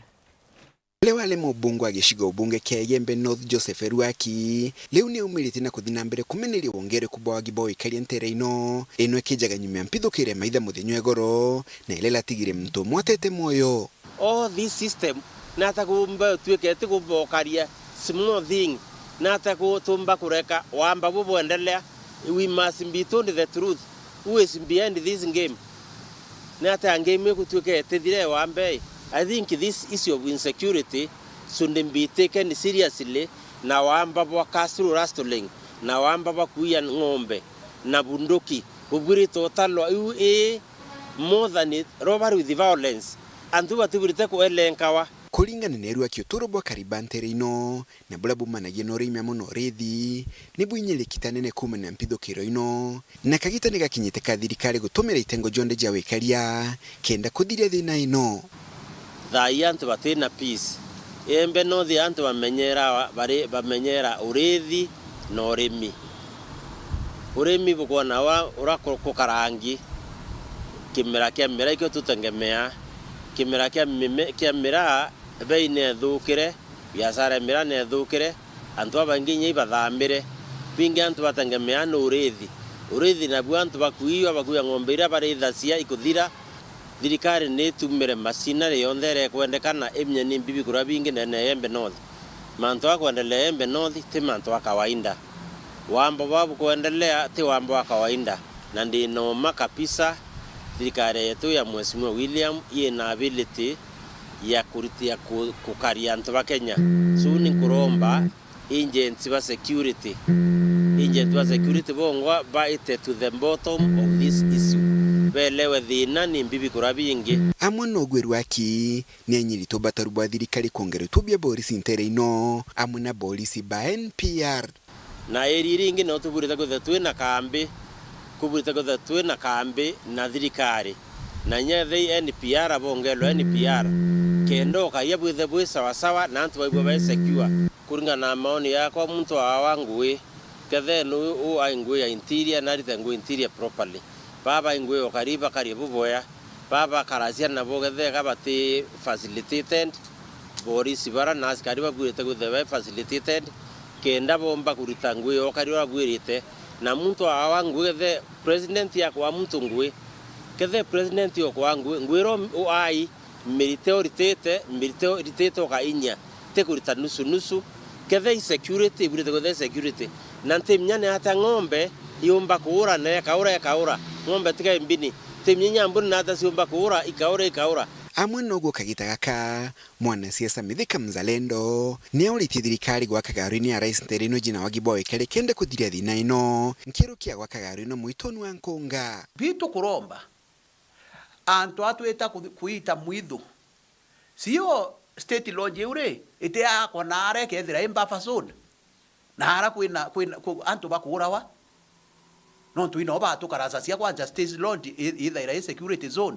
Uria wari mubunge wa gicigo ubunge kia Igembe North Joseph Ruaki, riu ni aumiritie na kuthi na mbere kumeneria wongereku bwa wagi bwa wikaria ntere ino, ino ikijaga nyuma ya mpithukire ya maitha muthenya wa igoro, na iria iratigire muntu umwe atete mwoyo. All this system, nata kumba utuike ti kubokaria small thing, nata kutumba kureka wamba bubwendelea. We must be told the truth. Who is behind this game? Ni atia game igutuika itithire wa mbere? I think this issue of insecurity should be taken seriously, na wamba bwa castle rustling, na wamba bwa kuia ng'ombe, na bunduki, bubwirite utalwa iu ii more than robbery with violence. Antu batibwirite kuelenkawa. Kuringana na Ruaki, uturo bwa kariba ntere ino na buria bumanagia na urimi amwe na urithi, ni bwinyirikite anene kuumania na mpithukiro ino, na kagita ni gakinyite ka thirikari gutumira itengo jonthe ja wikaria kenda kuthiria thina ino. Thaa ii antu batina peace. Igembe North antu bamenyera wa-, bari, bamenyera urithi na urimi. Urimi bukwona wa, ura ku-, kukarangi, kimera kia miraa ikio tutegemea, kimera kia mime-, kia miraa bei ni ethukire, biashara ya miraa ni ethukire, antu babaingi inya ibathamire. Bingi antu bategemeaa ni urithi. Urithi nabuo antu bakuiwa, bakuia ng'ombe iria barithacia ikuthira. Thirikari ni itumire machinery yonthe iria ikwendekana, imenye ni mbibi kuria bingi ndene ya Igembe North. Mantu a kwendelea Igembe North ti mantu a kawaida. Wamba bwa bukwendelea ti wamba wa kawaida, na ndi na uma kabisa thirikari yetu ya Mheshimiwa William ina ability ya kuriti-, ya ku-, kukaria antu ba Kenya. So ni nkuromba agents ba security, agents ba security bongwa baite to the bottom of this issue, belewe thina ni mbibi kuria bingi. Amwe na uguo Ruaki ni anyiritwe ubataru bwa thirikari kwongeretwa bia borisi ntere ino, amwe na borisi ba N P R. Na area iria ingi no tubwirite kwithirwa twina kambi, kubwirite kwithirwa twina kambi na thirikari. Na inya ethei N P R bongelwe N P R, kenda ukaria bwithe bwi sawasawa na antu baigua bai secure. Kuringana na maoni yakwa, muntu aawa ngui, kethee ni u ai ngui ya interior, narite ngui interior properly. Baa bai ngui ya ukari bakarie bubwea. Baa bakara ciana bo kethee ka bati facilitated, borisi bara na asikari babwirite kwithirwa bai facilitated, kenda bomba kurita ngui ya ukari uria bwirite. Na muntu aawa ngui, kethee president akwaa muntu ngui, kethee president okwaa ngui, ngui iria u-, ai mirite uritite, mirite uritite ukainyia, ti kurita nusu nusu. Kethee i security, ibwirite kwithirwa i security. Na ntimenya ni atia ng'ombe yumba kuura na ikaura ikaura. Ng'ombe tiga imbini. Ntimenya inya mbuni ni atia ciumba kuura, ikaura ikaura. Amwe noguo kagita gaka, mwanasiasa Mithika Mzalendo ni auritie thirikari gwaka garu-ini ya rais ntere ino jina wagi bwa wikari kenda kuthiria thina ino, nkirukia gwaka garu ino mwituni wa Nkunga. Bitu kuromba antu atwita kuthi-, kuita mwithu. Sio state lodge iu ri, itiakwa naara ikethira i buffer zone. Naara kwina, kwina, ku-, antu bakuurawa. Nontu ino batukaracacia kwanja state lodge i-, ithaira i security zone.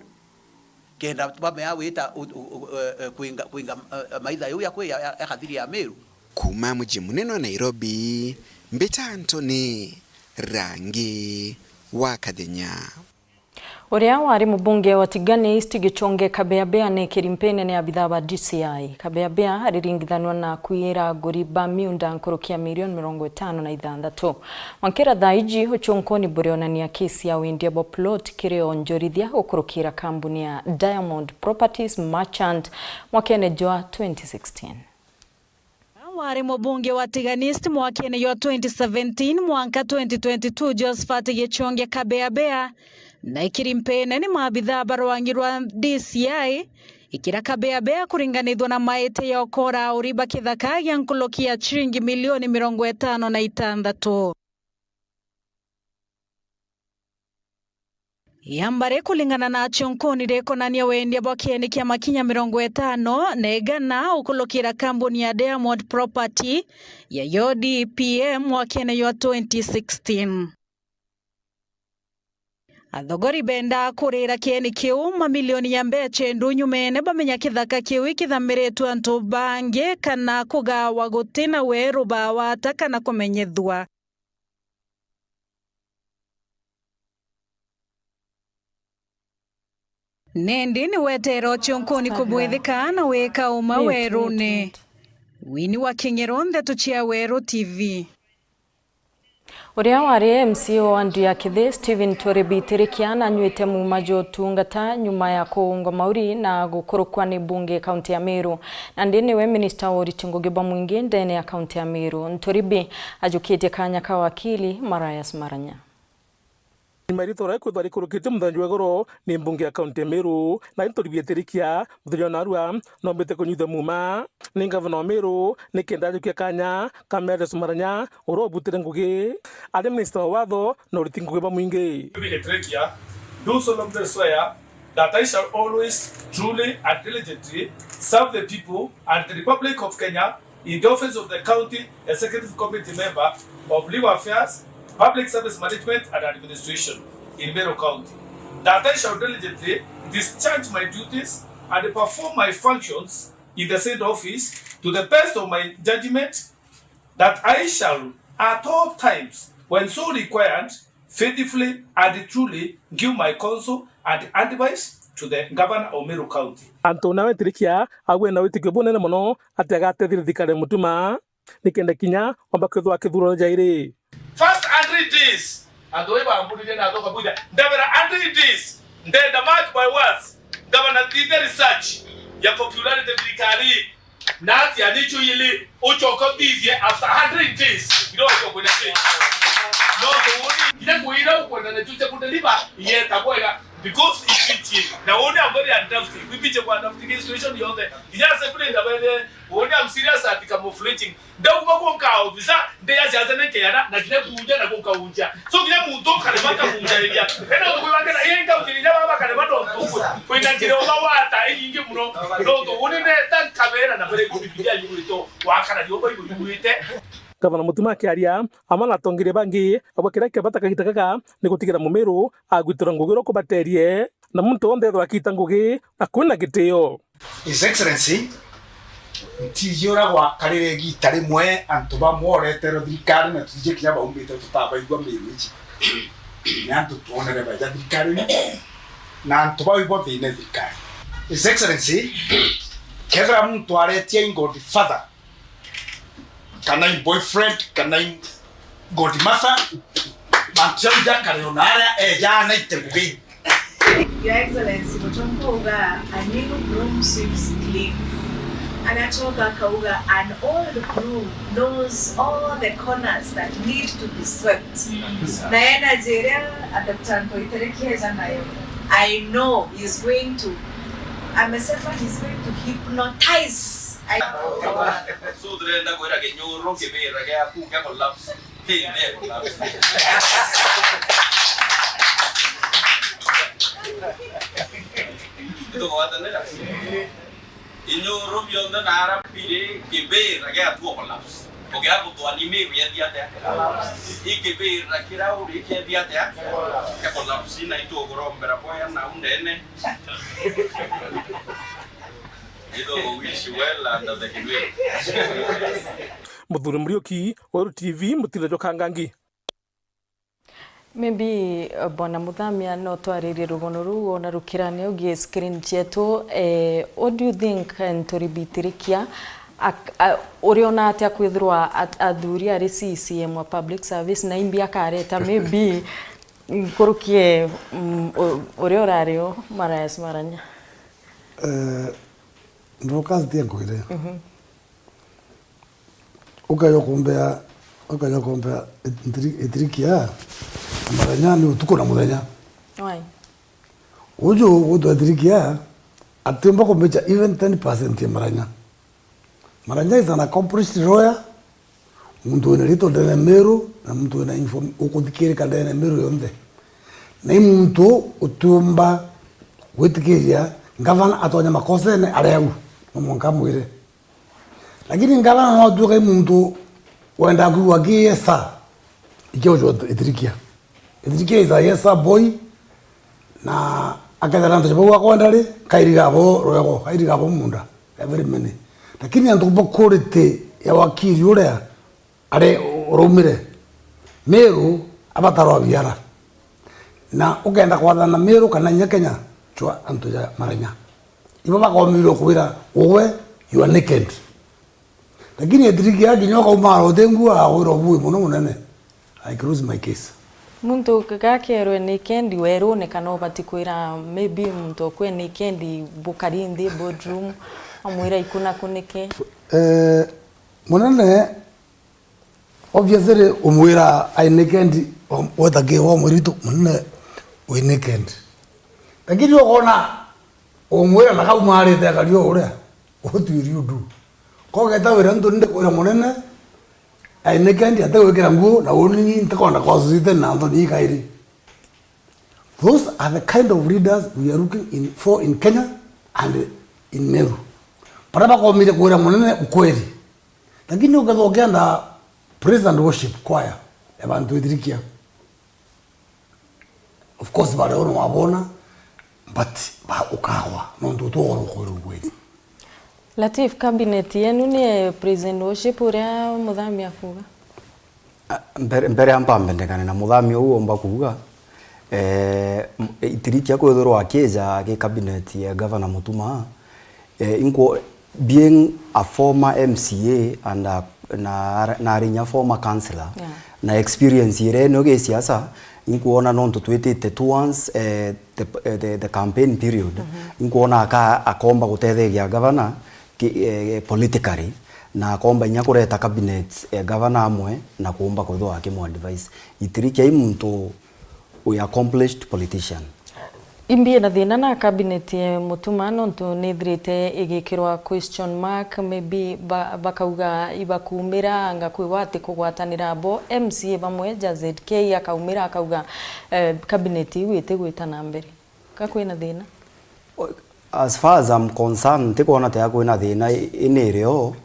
Kenda bamea wita u-, u-, u-, e-, e-, kwinga, kwinga, e-, e-, maitha iu ya kwi ya, ya, ya kathiri ya Meru. Kuuma muji munene wa Nairobi, mbita Anthony Rangi wa Kathenya. Uria wari mubunge wa Tigania East Gichunge Kabeabea ni kirimpene ni abithaa ba D C I. Kabeabea ariringithanwa na kwira aguri ba miunda nkuruki ya milioni mirongo itano na ithanthatu. Mwankira thaa iji, ucunkuni burionania kesi ya wendia bwa plot kiri onjorithia gukurukira kambuni ya Diamond Properties Merchant mwakene jwa twenty sixteen. Wari mubunge wa Tigania East mwakene jwa twenty seventeen mwanka twenty twenty-two, Josephat Gichunge Kabeabea, na ikirimpene ni maabithaa ba rwangi rwa D C I, ikira Kabeabea kuringanithwa na maite ya ukora auri ba kithaka gia nkuruki ya ciringi milioni mirongo itano na itantatu. Ya mbere, kulingana na acio nkuni, rikonania wendia bwa kieni kia makinya mirongo itano na igana ukulukira kambuni ya Diamond Property ya U D P M mwakene jwa twenty sixteen. Athogori benda kurira kieni kiu mamilioni ya mbeca, endu nyumene bamenya kithaka kiu ikithamiritwe antu bangi kana kugawa gutina weru bawata kana kumenyethua. Nindi ni weteera ucio nkuni kubwithika na wika uma werune. Winnie wa King'ero, Ndeto cia Weru T V. Uria wari M C A wa Nduya Kithi, Stephen Tori Bitirikia, nanyuite muuma jwa utungata nyuma ya kuungwa mauri na gukurukwa ni mbunge kaunti ya Meru. Nandi niwe minista wa uriti ngugi bwa mwingi ndene ya kaunti ya Meru. Nturibi ajukitie kanya ka wakili Marius Maranya. Ni maritwa rai kwithwa rikurukite muthenya jwa igoro ni mbunge ya kaunti ya Meru, na Nturi Bitirikia muthenya wa narua nombite kunyuithia muuma ni ngavana wa Meru nikenda ajukia kanya ka Marius Maranya uria ubutire ngugi ari minista wa watho na uriti ngugi bwa mwingi. Nturi Bitirikia, do solemnly swear that I shall always, truly and diligently serve the people and the Republic of Kenya in the office of the County Executive Committee member of Legal Affairs, Public Service Management and Administration in Meru County, that I shall diligently discharge my duties and perform my functions in the said office to the best of my judgment, that I shall at all times, when so required, faithfully and truly give my counsel and advice to the governor of Meru County. Antu nawe Ntirikia agwe na witikio bunene mono ati agateethia thirikari ya Mutuma nikenda kinya omba kwithwa akithurwa jairi. First hundred days, antu bai bamburirie na athoka bwitha, ndabera hundred days, ndenda mark my words, ngabana thithe research ya popularity thirikari. Na atia nicio ili ucoka uthithie after hundred days, ira ucoka kwina change. No tuuni, nginya kwira ukwenda na chuche kudeliver, yeta bwega, because ipichi. Na uuni ambori ya draft, ipichi kwa draft situation yonthe. Nginya se kule ndabere, uuni I'm serious at camouflaging. Ndauma kwa nka officer, ndeya siasa ne keyana, na nginya kuunja na kukaunja. So nginya muntu ukarema kamunjairia. Ena ukwibangena, iye nkaunjairia baba karema no ntukwe. Kwina njira uba wata inyingi muno. No ntu uni neta nkabera na mbere ikumi biria yurito. Wakara riomba igurite. Gavana Mutuma akiaria, amwe na atongeria bangi, abwa kiria kia bata kagita gaka ni gutigira Mumiru agwitira ngugi uria ukubaterie, na muntu wonthe ethwa akiita ngugi akwina gitio. His Excellency, ntiji uria gwakarire igiita rimwe antu bamwe oreterwe thirikari na tutiji kinya baumbite tutabaigua Miru iji. Ni antu twonere baja thirikari na antu bau ibo thine thirikari. His Excellency, kethira muntu aretia in godfather, kana in boyfriend, kana in godmother, mantu jau jakare ona aria eja anaite ngugi. Your Excellency, gucoka kuuga, a new broom sweeps clean. Anacoka akauga, an old broom knows all the corners that need to be swept. Na energy iria Doctor Nturi Bitirikia eja nayo, I know he's going to, amesema he's going to hypnotize. I So turenda kwira kinyuru kibira giaku kia collapse. Kinde collapse. Nitugwatanira. Inyuru bionthe na ara biri kibira giatua collapse. Ugia gutwani Miru yethia atia? Ikibira kira uri kiethia atia? Kia collapse. Na itukurombera boya nau ndene. Ithugu wish you well under the Kibiru. Muthuri Muriuki, Weru T V, mutinde jwa Kangangi. Maybe, uh, Bwana Muthamia, no twaririe rugono ruu wona rukirane ugie screen cietu. Eh, what do you think, eh, Nturi Bitirikia, ak-, a-, uriona atia kwithirwa at-, athuri ari C C M wa public service na imbi akareta maybe nkurukie, mm, u-, uria urari o Marius Maranya? Eh, Dorcas Thiengwire. Mhm. Ukaja kumbea, ukaja kumbea itiri-, itirikia, na Maranya ni utuku na muthenya. Why? Uju gutwa itirikia, atiumba kumbecha even ten percent ya Maranya. Maranya is an accomplished lawyer, muntu wina ritwa ndene Meru, na muntu wina inform-, ukuthikirika ndene Meru yonthe. Na i muntu utiumba gwitikiria ngavana atonya makosene aria au, no mwanka amwire. Lakini ngavana no atuika i muntu wendaa kwigua aki yes sir, ikia ucwa Ithirikia. Ithirikia is a yes sir boy, na akethira antu ja bau akwenda ri, kairiga abo rwego, kairiga abo munda, every minute. Lakini antu ba quality ya wakiri uria ari uraumire Meru abatarwa biara. Na ukenda kwathana Meru kana inya Kenya, chwa antu ja Maranya. Ibo bakomirwe kwira, uwe, you are naked. Lakini Ithirikia kinya ukauma arothe nguo, akwira ubui mono munene. I close my case. Muntu gakerwe naked werune kana ubati kwira maybe muntu okwe naked bukari nthi boardroom, amwira ikuna kunike? Eh, munene, obviously, umwira ai naked, um, weta ki wa mwiritu, munene wi naked. Lakini ukona umwira na kaumarite akari o uria, what will you do? Kogeta wira ntu ndikwira munene, ai naked, ategwikira nguo, na uni ntikwenda kwa associate na antu ni kairi. Those are the kind of leaders we are looking in, for in Kenya and in Meru. Baria bakomire kwira munene ukweli. Lakini ukethwa ukienda praise and worship choir ya bantu Ithirikia, of course, baria unu wabona, but ba ukagwa, nontu utogora ukwira ukweli. Latif, cabinet yenu ni praise and worship uria Muthami akuga? Ah, mbere, mbere ya mpambe ndekane na Muthami uu omba kuuga, eh, m-, Ithirikia kwithirwa akija ki cabinet ya Governor Mutuma, eh, inkwo-, being a former M C A and a, na, na ari inya former councillor, yeah, na experience iria ino gisiasa, inkwona nontu twitite towards, eh, the, eh, the, the campaign period, mhm, inkwona aka-, akomba gutetheria governor ki-, eh, politically, na akomba inya kureta cabinet, eh, governor amwe na kuumba kwithwa akimu advise. Ithirikia i muntu wi accomplished politician. Imbi ina thina na cabinet ya Mutuma, nontu nithirite igikirwa question mark, maybe ba-, bakauga ibakumira anga kwigwa ati kugwatanira abo M C A bamwe, ja Z K akaumira akauga, eh, cabinet iu itigwita na mbere. Ka kwina thina? O-, as far as I'm concerned, ntikwona ta kwina thina i-, ini irio,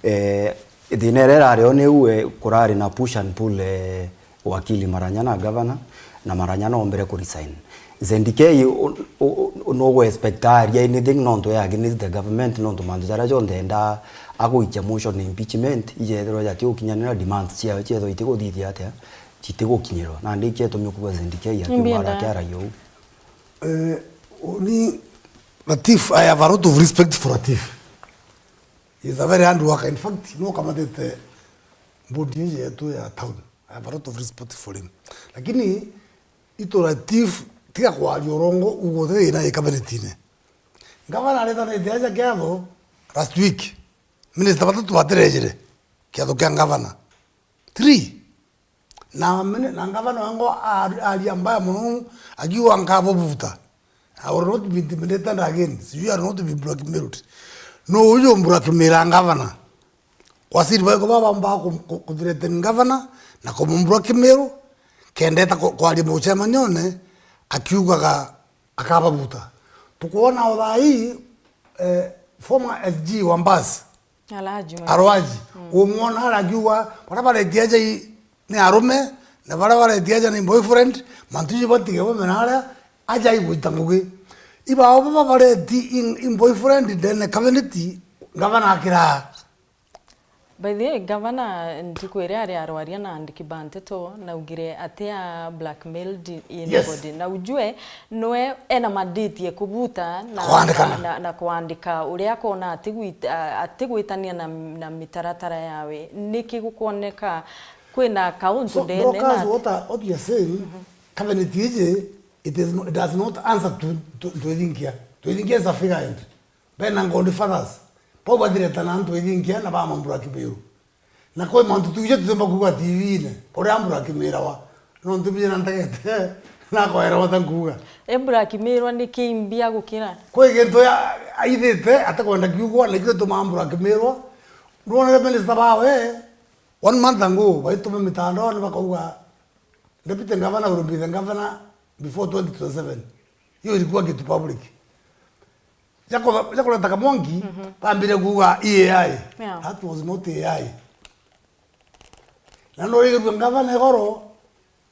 eh, thina iria irari o niu, eh, kurari na push and pull, eh, wakili Maranya na governor, na Maranya noombire ku resign. Z K u-, u-, u-, no gu expect aria anything nontu ya against the government, nontu mantu jaria jonthe endaa agwikia motion impeachment, ijethirwa jati gukinyanira demands ciayo, ciethirwa itiguthithia atia, citigukinyirwa. Nandi ikio itumi kuuga Z K akiuma Imbienda. Ara akiaragia uu. Eh, uni Latif, I have a lot of respect for Latif. He is a very hard worker. In fact, no kamatite board iji yetu ya town. I have a lot of respect for him. Lakini itu Latif, tiga kwaria urongo, uguo thina i kabinetine. Ngavana aretanite aja kiatho last week. Minister batatu batirejire kiatho kia ngavana. Three. Na mene-, na ngavana wengwa a-, aria mbaya mono, akiuga, "Nkabubuta. I will not be intimidated again. Sijui I will not be blackmailed." No uyu blackmaila ngavana. Wasiri baiko baba bamba ku-, ku-, kuthreaten ngavana na kumu blackmail, kendeta ku-, kwaria mucemanione, akiugaga akababuta. Tukwona o thaa ii, eh, former S G wa Mbasi, Alhaji Mike. Alhaji. Mm. Umwona ara akiuga, "Baria baretia aja i-, ni arume, na baria baretia aja ni boyfriend, mantu jau batige bamena aria, aja igwita ngugi." Ibao baba bareti in, in boyfriend ndene cabinet, ngavana akiraa. By the way, ngavana ntuku iria ari arwaria na andiki ba nteto, naugire atia blackmailed anybody. Yes. Na ujue, nwe ena mandate ya kubuta na, kwandikana, na, na kwandika uria akona atigwit-, a-, atigwitania na, na mitaratara yawe. Niki gukwoneka kwina kauntu, so, ndene Dorcas, na what I, what you are saying, mhm, cabinet iji, it is no, it does not answer to, to, to Ithinkia. To Ithinkia is a figurehead. Bena godfathers. Bau bathiretana antu ithinkia na bamambura kibiru. Na kwi mantu tuije tutemba kuuga T V-ine, uria ambura kimirawa. Nontu bije na ntegete, na kwaera bata nkuuga. E blackmailwa ni kimbia gukira. Kwi gintu ya, aithite, atakwenda kiugwa, nikio ituma ambura kimirwa. Nuonere minister bawe, one month ago, baituma mitandaoni bakauga, Deputy Governor will be the governor before twenty twenty-seven. Hiyo ilikuwa kitu public. Jacob, Jacob Kamwangi, mhm, bambire kuuga A I. Yeah. That was not A I. Na no rigirwe ngavana igoro,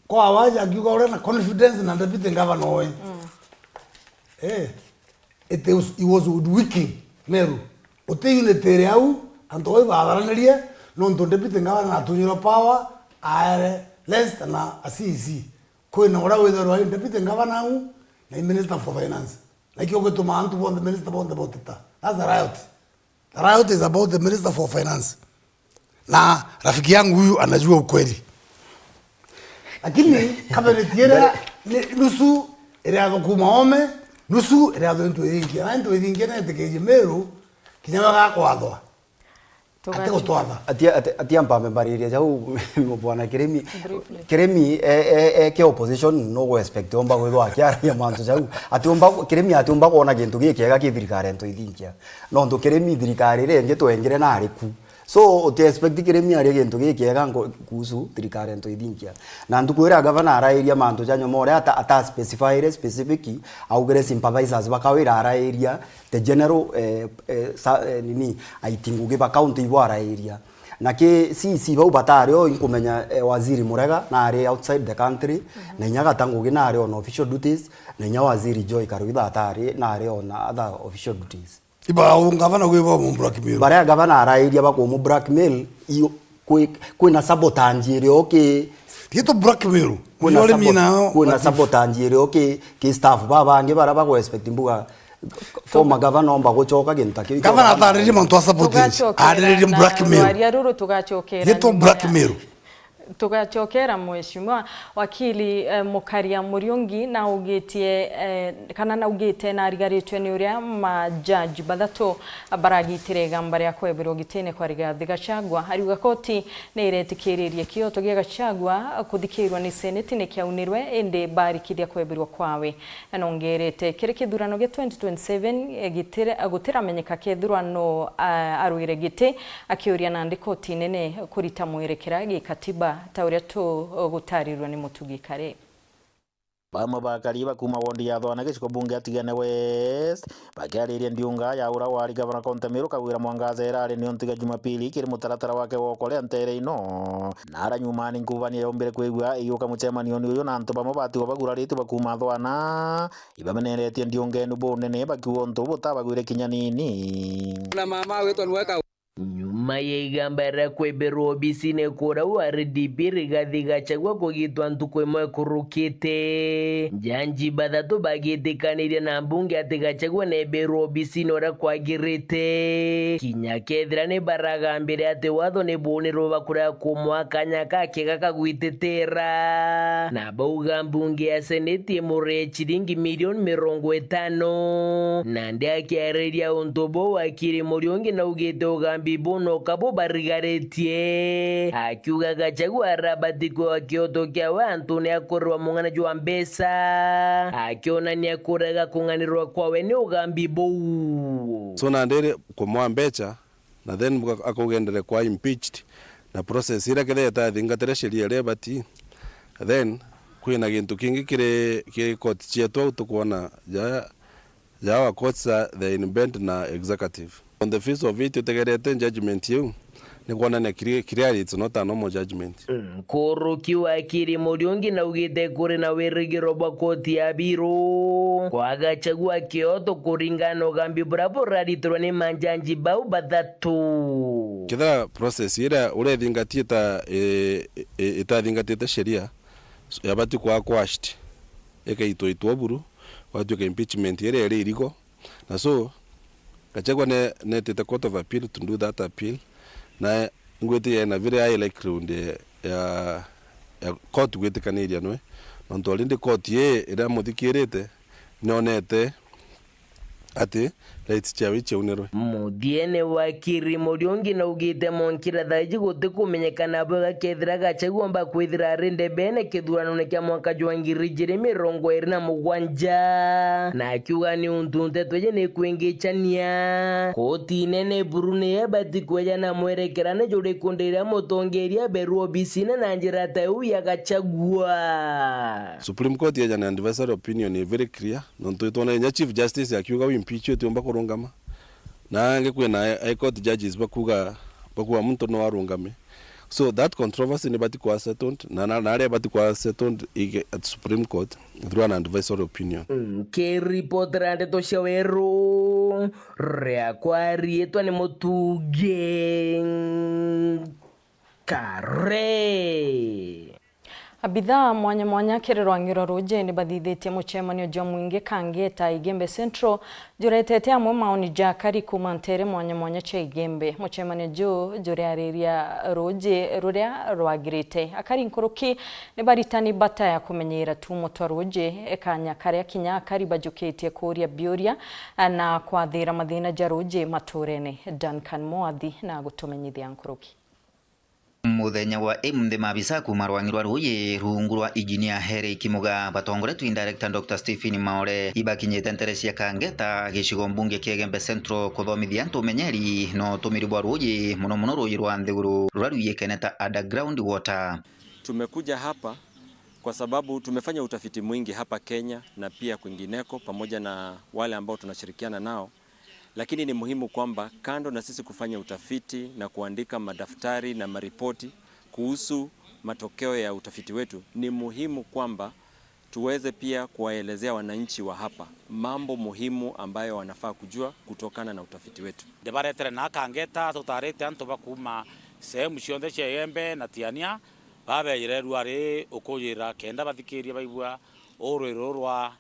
kwa waja akiuga ore na confidence na deputy governor oe. Mm. Eh, it was, he was hoodwinking Meru. Uti unity iri au, antu bau batharanirie, nontu deputy governor natunyirwe power, aere less than a, a C E C. Kwina uria withirwa deputy governor au, na minister for finance. Na ikio gituma antu bonthe, minister bonthe boteta. That's a riot. The riot is about the minister for finance. Na rafiki yangu huyu anajua ukweli. Lakini cabinet iria ni nusu iriathwa kuuma oome, nusu iriathwa into ithingia. Na into ithingia neetikirie Meru, kinya wega akwathwa. Ati gutwatha. Atia, atia, atia mpambe mbariria jau, Bwana Kirimi. Briefly. Kirimi, e, e, e, ke opposition, no go expect omba gwithwa akiaragia mantu jau. Ati omba, Kirimi ati omba kwona gintu gikiega ki thirikari into ithingia. Nontu Kirimi thirikari iria ingi twengire nari ku. So, uti expect Kirimi arie gintu gikiega nko-, kuhusu thirikari into ithingia. Na ntuku iria gavana arairia mantu ja nyuma uria ata, ata specifyire specific, augire sympathizers bakawira arairia the general, eh, eh, sa-, eh, nini, aiti ngugi ba county ibo arairia. Na ki C E C bau batari o, inkumenya, eh, Waziri Murega nari outside the country, mhm, na inya Gata Ngugi nari on official duties, na inya Waziri Joy Karugitha atari, nari on other official duties. Iba au ngavana gwi ba mu blackmail. Baria gavana arairia bakumu blackmail, iyo, kwi, kwina sabotage irio ki. Tieto blackmail. Kwina Iyo rimi sabo-, nao, kwina but sabotage irio ki, ki staff babangi bara bagu expect mbuga former governor omba gucoka gintu ta kiu. Gavana ataririe mantu a sabotage. Tugacokera Ariririe na blackmail. Rwaria ruru tugacokera Tieto nyuma ya blackmail. Tugacokera Mheshimiwa wakili, eh, Mukaria Muriungi naugitie, eh, kana naugite na arigaritwe ni uria majaji bathatu baragitire igamba ria kwebirwo gitine kwa Rigathi Gachagua. Ariuga koti ni iretikiririe kioto gia Gachagua kuthikirwa ni seneti ni kiaunirwe, indi barikithia kwebirwa kwawe. Nongerete kiri kithurano gia twenty twenty-seven, eh, gitire-, gutiramenyeka kethirwa no, ah, arwire giti, akiuria nandi koti nene kurita mwerekera gikatiba ta uria tugutarirwe ni Mutugi kare. Bamwe bakari ba kuuma wondi ya Thwana giciko bunge ya Tigania West bakiariria ndiunga ya ura wari gavana kaunti ya Meru Kawira Mwangaza irari ni untu ya Jumapili kiri mutaratara wake wa ukorea ntere ino. Na ara nyumani nkuvania yaumbire kwigua igiuka mucemanioni uyu na antu bamwe batigwa baguraritue ba kuuma Thwana. Ibameneretie ndiungenu bunene bakiuga untu butabagwire kinya nini. Na mama witwa niwe ka- Nyuma ya igamba ria kwebirwa obisine kuria wa R D P Rigathi Gachagua kugitwa ntuku imwe ikurukite, njanji bathatu bagitikanirie na mbunge ati Gachagua nebirwa obisine uria kwagirite. Kinya kethira ni baragambire ati watho ni bunirwe bakurega kumwa kanya ka kiega ka gwititira. Na bauga mbunge ya seneti imuree ciringi milioni mirongo itano. Nandi akiariria untu buu, wakiri Muriungi naugite ugambi buu no kabu barigaritie, akiuga Gachagua arabati kua kioto kiawe antune a kurwa mung'ana jwa mbeca, akionania kurega kung'anirwa kwawe ni ugambi buu. So nandi ri kumwa mbeca, na then muka-, akauga endere kwa impeached, na process iria kethira itathingatire sheria iria ibati, then kwina gintu kingi kiri, kiri court cietu au tukwona ja, ja our courts are, they are in bed na executive. On the face of it, utegerete judgment iu, ni kwonania clear-, clearly it's not a normal judgment. Nkuruki wakiri Muriungi naugite kuri na wirigiro bwa koti ya Biru kwa Gachagua kioto kuringana na ugambi buria buraritirwe ni manjanji bau bathatu. Kethira process iria urethingatia ita-, i-, i-, itathingatite sheria, so, yabati kwa quashed, ikaitwa itwa buru, gwatuika impeachment iria iri irigo, Na so, Gachagua ne-, netite Court of Appeal to do that appeal, na ngwitikia ena very high likelihood ya, ya court gwitikaniria nwe, nontu already court ii iria muthikirite nionete ati lights ciawe iciaunirwe. Muthiene wa Kiri Muriungi naugite mwankira thaiji gutikumenyekana bwega kethira Gachagua omba kwithira ari ndebene kithuranone kia mwaka jwa ngiri ijiri mirongo iri na mugwanja, na akiuga ni untu nteto iji ni kwingichania. Koti nene buru ni ebati kweja na mwerekerane juriku ndiria mutongeria aberwa obisine na njira ta iu ya Gachagua. Supreme Court yeja na advisory opinion i very clear, nontu itwona kinya Chief Justice akiuga u impeach utiumba kurungama. Na angi kwina High Court judges bakuga, bakuga muntu no arungame. So that controversy ni bati kwa settled, na, na, na aria bati kwa settled ige at Supreme Court through an advisory opinion. Nkiripotera ndeto cia Weru, riakwa riitwa ni Mutugi Kare. Abithaa mwanya mwanya kiri rwang'i rwa ruuji ni bathithitie mucemanio jwa mwingi Kangeta, Igembe Central, juretete amwe maoni ja akari kuuma nteere mwanya mwanya cia Igembe. Mucemanio juu juriariria ruuji ruria rwagirite. Akari nkuruki ni baritani bata ya kumenyeera tuumo twa ruuji, kanya karia kinya akari bajukitie kuuria biuria na kwathira mathina ja ruuji matuurene. Duncan Mwathi na gutumenyithia nkuruki. Muthenya wa imunthi, maabisa kuuma rwang'i rwa ruuji rungu rwa Engineer Eric Muga batongoretue ni Director Doctor Stephen Maore ibakinyite nteere cia Kangeta, gicigo mbunge kia Igembe Central, kuthomithia antu umenyeri na utumiri bwa ruuji, mono mono ruuji rwa nthiguru ruria ruyikene ta underground water. Tumekuja hapa kwa sababu tumefanya utafiti mwingi hapa Kenya na pia kwingineko, pamoja na wale ambao tunashirikiana nao. Lakini ni muhimu kwamba kando na sisi kufanya utafiti na kuandika madaftari na maripoti kuhusu matokeo ya utafiti wetu, ni muhimu kwamba tuweze pia kuwaelezea wananchi wa hapa mambo muhimu ambayo wanafaa kujua kutokana na utafiti wetu. Ndibaretere na Kangeta, tutarite antu ba kuuma sehemu cionthe cia Igembe na Tiania, babejire ruari ukujira kenda bathikirie baigua uu rwiri ruu rwa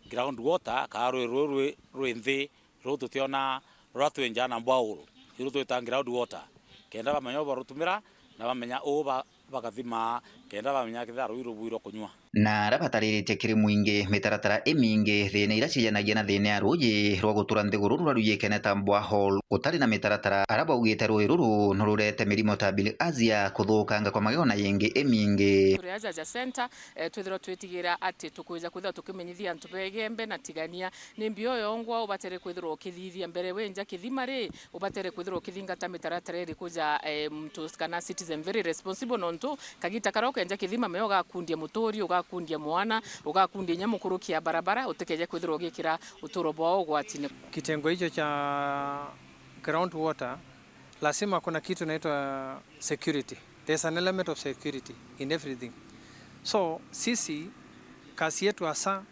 ground water, kaa rwiri ruu rwi, rwi nthi ruu tutiona ruria twi nja na borehole, iru twita ground water, kenda bamenya ubarutumira na bamenya uu ba, bagathima, kenda bamenya kethira ruu rubui rwa kunyua. Na aria batariritie kiri mwingi mitaratara imingi thiina iria cijanagia na thiina ya ruuji rwa gutura nthiguru ruria ruyikene ta borehole, gutari na mitaratara, aria baugite ruuji ruru no rurete mirimo ta bilharzia, kuthukanga kwa magego na yingi imingi. Turi aja ja center, eh, twithirwa twitigira ati tukwija kwithirwa tukimenyithia antu ba Igembe na Tigania ni mbio yongwa ubatere kwithirwa ukithithia mbere wi nja kithima ri, ubatere kwithirwa ukithingata mitaratara iriku ja, eh, muntu kana citizen very responsible, nontu kagita karia ukenja kithima meo ugakundia muturi, ugakundia mwana, ugakundia inya mukuruki ya barabara, utikeje kwithirwa ugikira uturo bwao ugwatine. Kitengo hicho cha ground water, lazima kuna kitu inaitwa security. There's an element of security in everything. So, sisi, kazi yetu hasa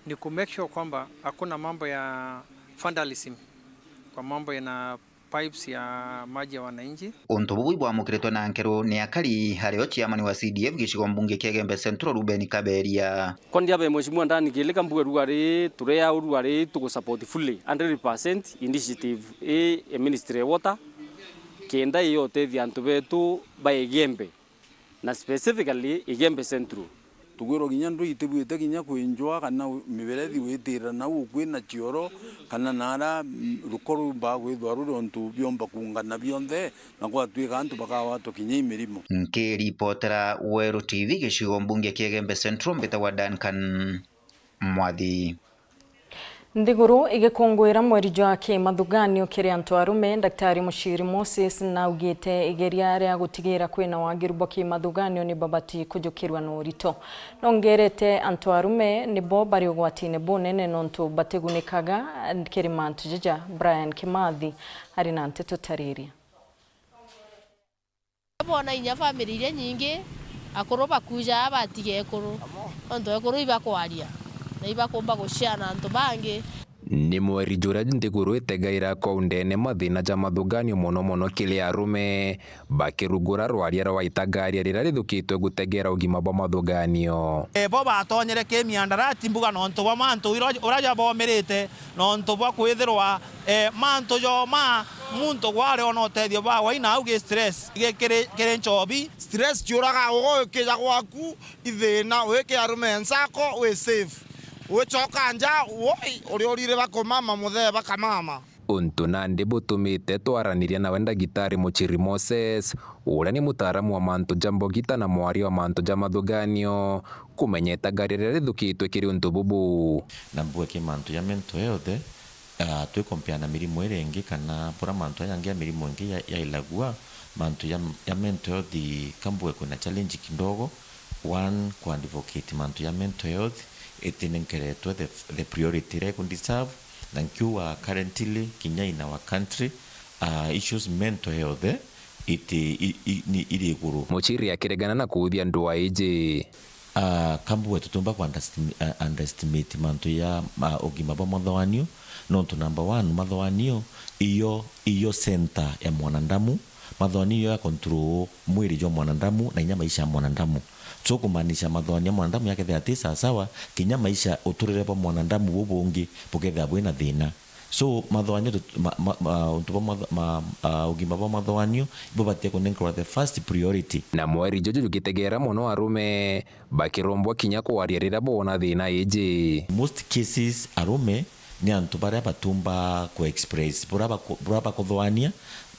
ni ku make sure kwamba hakuna mambo ya vandalism kwa mambo ina pipes ya maji ya wananchi. Untu bubu ibwamukiritwe na nkeru ni akari, ario chairman wa C D F gicigo mbunge kia Igembe Central, Reuben Kaberia. Kwa niaba ya Mheshimiwa Dan Githinji, mbuga ruari, turea ruari, tugu support fully, hundred percent initiative ii ya Ministry ya Water, kenda iyo utethia antu betu ba Igembe, na specifically Igembe Central. Tugwirwa kinya ndui itibuite kinya kwinjwa, kana u-, miberethi witirira nau ukui na cioro, kana nara, mm, ruko ruumbaga kwithwa ruri untu biomba kuungana bionthe, na gwatuika antu bakagwatwa kinya i mirimo. Nkiripotera Weru T V gicigo mbunge kia Igembe Central, mbitagwa Duncan Mwathi. Nthiguru igikunguira mweri jwa kimathuganio kiri antu arume, Daktari Muchiri Moses naugite igeria ria gutigira kwina wagiru bwa kimathuganio ni babati kujukirwa na urito. Nongerete antu arume nibo bari ugwatine bunene nontu batigunikaga kiri mantu jaja. Brian Kimathi ari na nteto tariria. Boona inya family iria nyingi, akuru bakuja batiga ekuru, nontu ekuru ibakwaria na ibakumba gushare na antu bangi. Ni mweri juria nthiguru itegaira kwa undene mathina ja mathuganio, mono mono kiri arume, bakirungura rwaria rwa itagaria riria rithukitwe gutegera ugima bwa mathuganio. E, bo batonyere ki miandarati mbuga nontu bwa mantu ira-, uria jabomirite, nontu bwa kwithirwa, e, mantu joma muntu gwari ona utethio bawe ina au gi stress gi kiri, kiri nchobi. Stress ciuraga ugo ikija gwaku, ithina wiki arume nsako wi safe. Wicoka nja, woi, uriurire bakumama muthee bakamama. Untu nandi butumite twaraniria nawe ndagitari Muchiri Moses, uria ni mutaaramu wa mantu ja mbogita na mwaria wa mantu ja mathuganio, kumenya itagaria riria rithukitwe kiri untu bubu. Na mbue ki mantu ja mental health, ah, twi compare na mirimu iria ingi kana bura mantu aja angi ya mirimu ingi ya, yailagua, mantu ja, ja mental health kambue kwina challenge kidogo. One, ku advocate mantu ja mental health, itinenkeretwe the, the priority iria iku deserve, na nkiuga currently kinya in our country, ah, issues mental health, eh, iti, i, i, ni, iri iguru. Muchiri akiregana na kuuthia ndwaa iji. Ah, kambue tutiumba ku underestim-, ah, underestimate mantu ja, ah, ugima bwa mathoganio, nontu number one, mathoganio iyo, iyo center ya mwanadamu, mathoganio iyo ya control mwiri jwa mwanadamu na inya maisha ya mwanadamu. So kumaanisha mathoganio ya mwanadamu yakethira ati sawasawa, kinya maisha, uturire bwa mwanadamu buu bungi bukethira bwina thina. So, mathoganio tut-, ma, ma, ma, untu bwa matho-, ma, ah, ugima bwa mathoganio ibubatie kunenkerwa the first priority. Na mweri juju jugitegera mono arume bakirombwa kinya kwaria riria boona thina iji. Most cases, arume ni antu baria batumba ku express, bura baku-, bura bakuthoania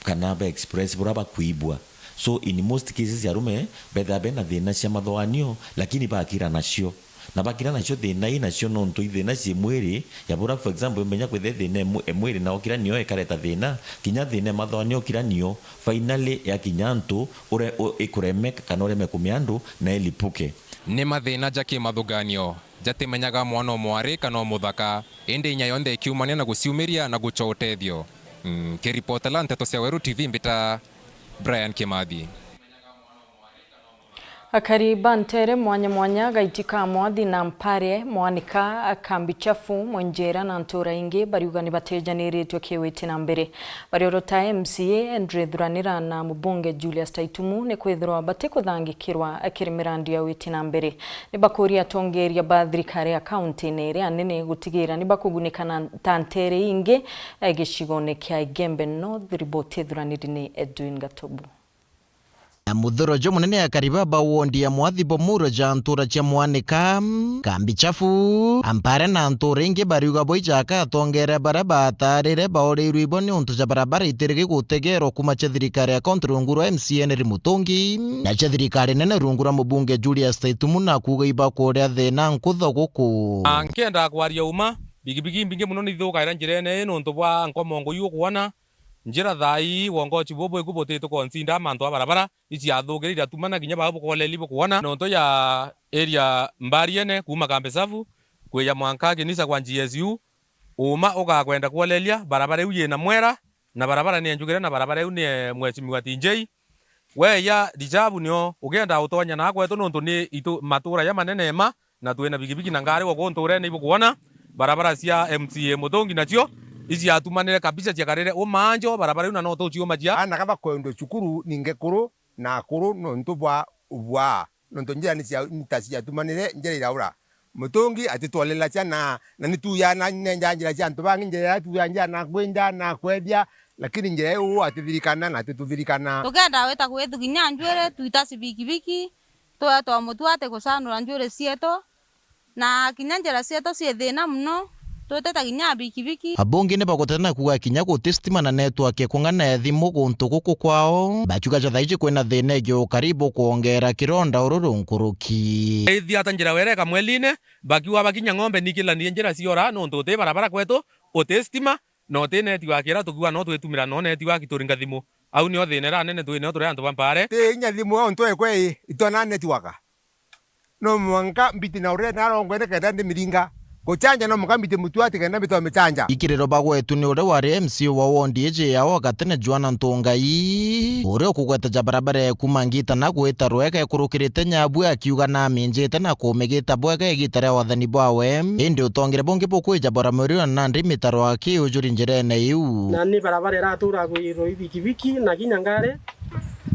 kana ba express bura bakuibua. So, in most cases, arume bethaa bena thina cia mathoganio, lakini bakira nacio. Na bakira nacio thina ii nacio nontu i thina cii mwiri, ya bura, for example, imenya kwithira i thina e mwi-, e mwiri na ukira nio ikareta thina, kinya thina e mathoganio ukira nio, finally yakinya antu ure-, u-, ikuremeka kana ureme kumia andu na ilipuke. Ni mathina ja kimathuganio jatimenyaga mwana o mwari kana o muthaka, indi inya yonthe ikiumania na guciumiria na gucwa utethio. Mm, nkiripotela Nteto cia Weru T V mbita Brian Kimathi. Akari ba nteere mwanya mwanya, gaiti ka Mwathi na Mpare, Mwanika, Kambi Chafu, Mwenjera na ntuura ingi bariuga ni batejaniritwe kiwiti na mbere. Bariorota M C A Andrew Thuranira na mubunge Julius Taitumu ni kwithirwa batikuthangikirwa kiri mirandi ya witi na mbere. Ni bakuuria atongeeria ba thirikari ya kaunti-ini iria nene gutigira ni bakugunika na ta nteere ingi gicigone kia Igembe North. Riboti ithuraniri ni Edwin Gatobu. Na muthuro jumunene akari baba wondi ya Mwathi bo muro ja ntura cia Mwanika, Kambi Chafu, Ampare na ntura ingi bariuga bo ijaka atongeeria baria batarire baoreirwe ibo ni untu ja barabara itirigi gutegerwa kuma cia thirikari ya kaunti rungu rwa M C A Henry Mutungi, na cia thirikari nene rungu rwa mubunge Julius Taitumu na kuuga ibakuria thina nkutho guku. Na nkienda kwaria uma, bigibigi mbingi muno ni ithukaira njirene ii nuntu bwa nkomongo iu ukuona. Njira thaa ii, wongochi bubu bwiku butitukonsinda mantu a barabara, iciathukire iratumana kinya bau bukoleli bukwona. Nontu ya area Mbariene kuuma Kambi Chafu kwija mwanka Kinisa kwa G S U, uma ugakwenda kwolelia, barabara iu yina mwera, na barabara ni enjugire, na barabara iu ni e Mheshimiwa T J. We ya Rijabu nio ukienda utonya na kwetu, nontu ni itu matura ja manene ma, na twina bigibigi na ngari gwa gunturene ibukwona, barabara cia M C A Mutungi nacio iciatumanire kabisa ciakarire umanjo barabara iu na no tuciuma cia. Aana ka bakwendwe cukuru ninge kuru na akuru nontu bwa ubwaa, nontu njira ni cia, ni ta ciatumanire njira iraura. Mutungi atitwolelacia na, na ni tuuja na nenja njira cia antu bangi, njira iria tuuja njira na kwinja na kwethia, lakini njira iu atithirikana na atituthirikana. Tukenda gwita kwitu kinya njuiri twita cibikibiki, twetwa mutu ati gucanura njuiri cietu, na kinya njira cietu cii thina muno, twitite kinya bikibiki. Abungi ni baguteta na kuuga kinya guti stima na network ikung'ana ya thimu guntu guku kwao, bakiuga ja thaiji kwina thina ingi ukari bukwongera kironda ururu nkuruki. Ithia ta njira wereka mweline, bakiuga bakinya ng'ombe nikilanie njira ciora nuntu uti barabara kwetu, uti stima, na uti network iria tukiuga no twitumira no network turi ngathimu. Au nio thina iria nene twinio turi antu ba Mpare. Ti inya thimu yo ntu ekwe i, itona network. No mwanka mbiti na urene arongwe nikenda ndimiringa. Guchanja no mwanka mbiti mutu ati kenda mbitwa michanja. Ikiriro bagwetu ni uria wari M C A wa wondi iji yao gatene Joanna Ntungai, uria ukugweta ja barabara ya kuma Ngita na gwita Rwega ikurukirite nyabu akiuga naminjite na kumigita bwega igita ria wathani bwawe, indi utongere bungi bukwija bora mwiri na nandi mitaro aki ujuri njirene iu. Na ni barabara iratura gwirwo ibikibiki na kinya ngari.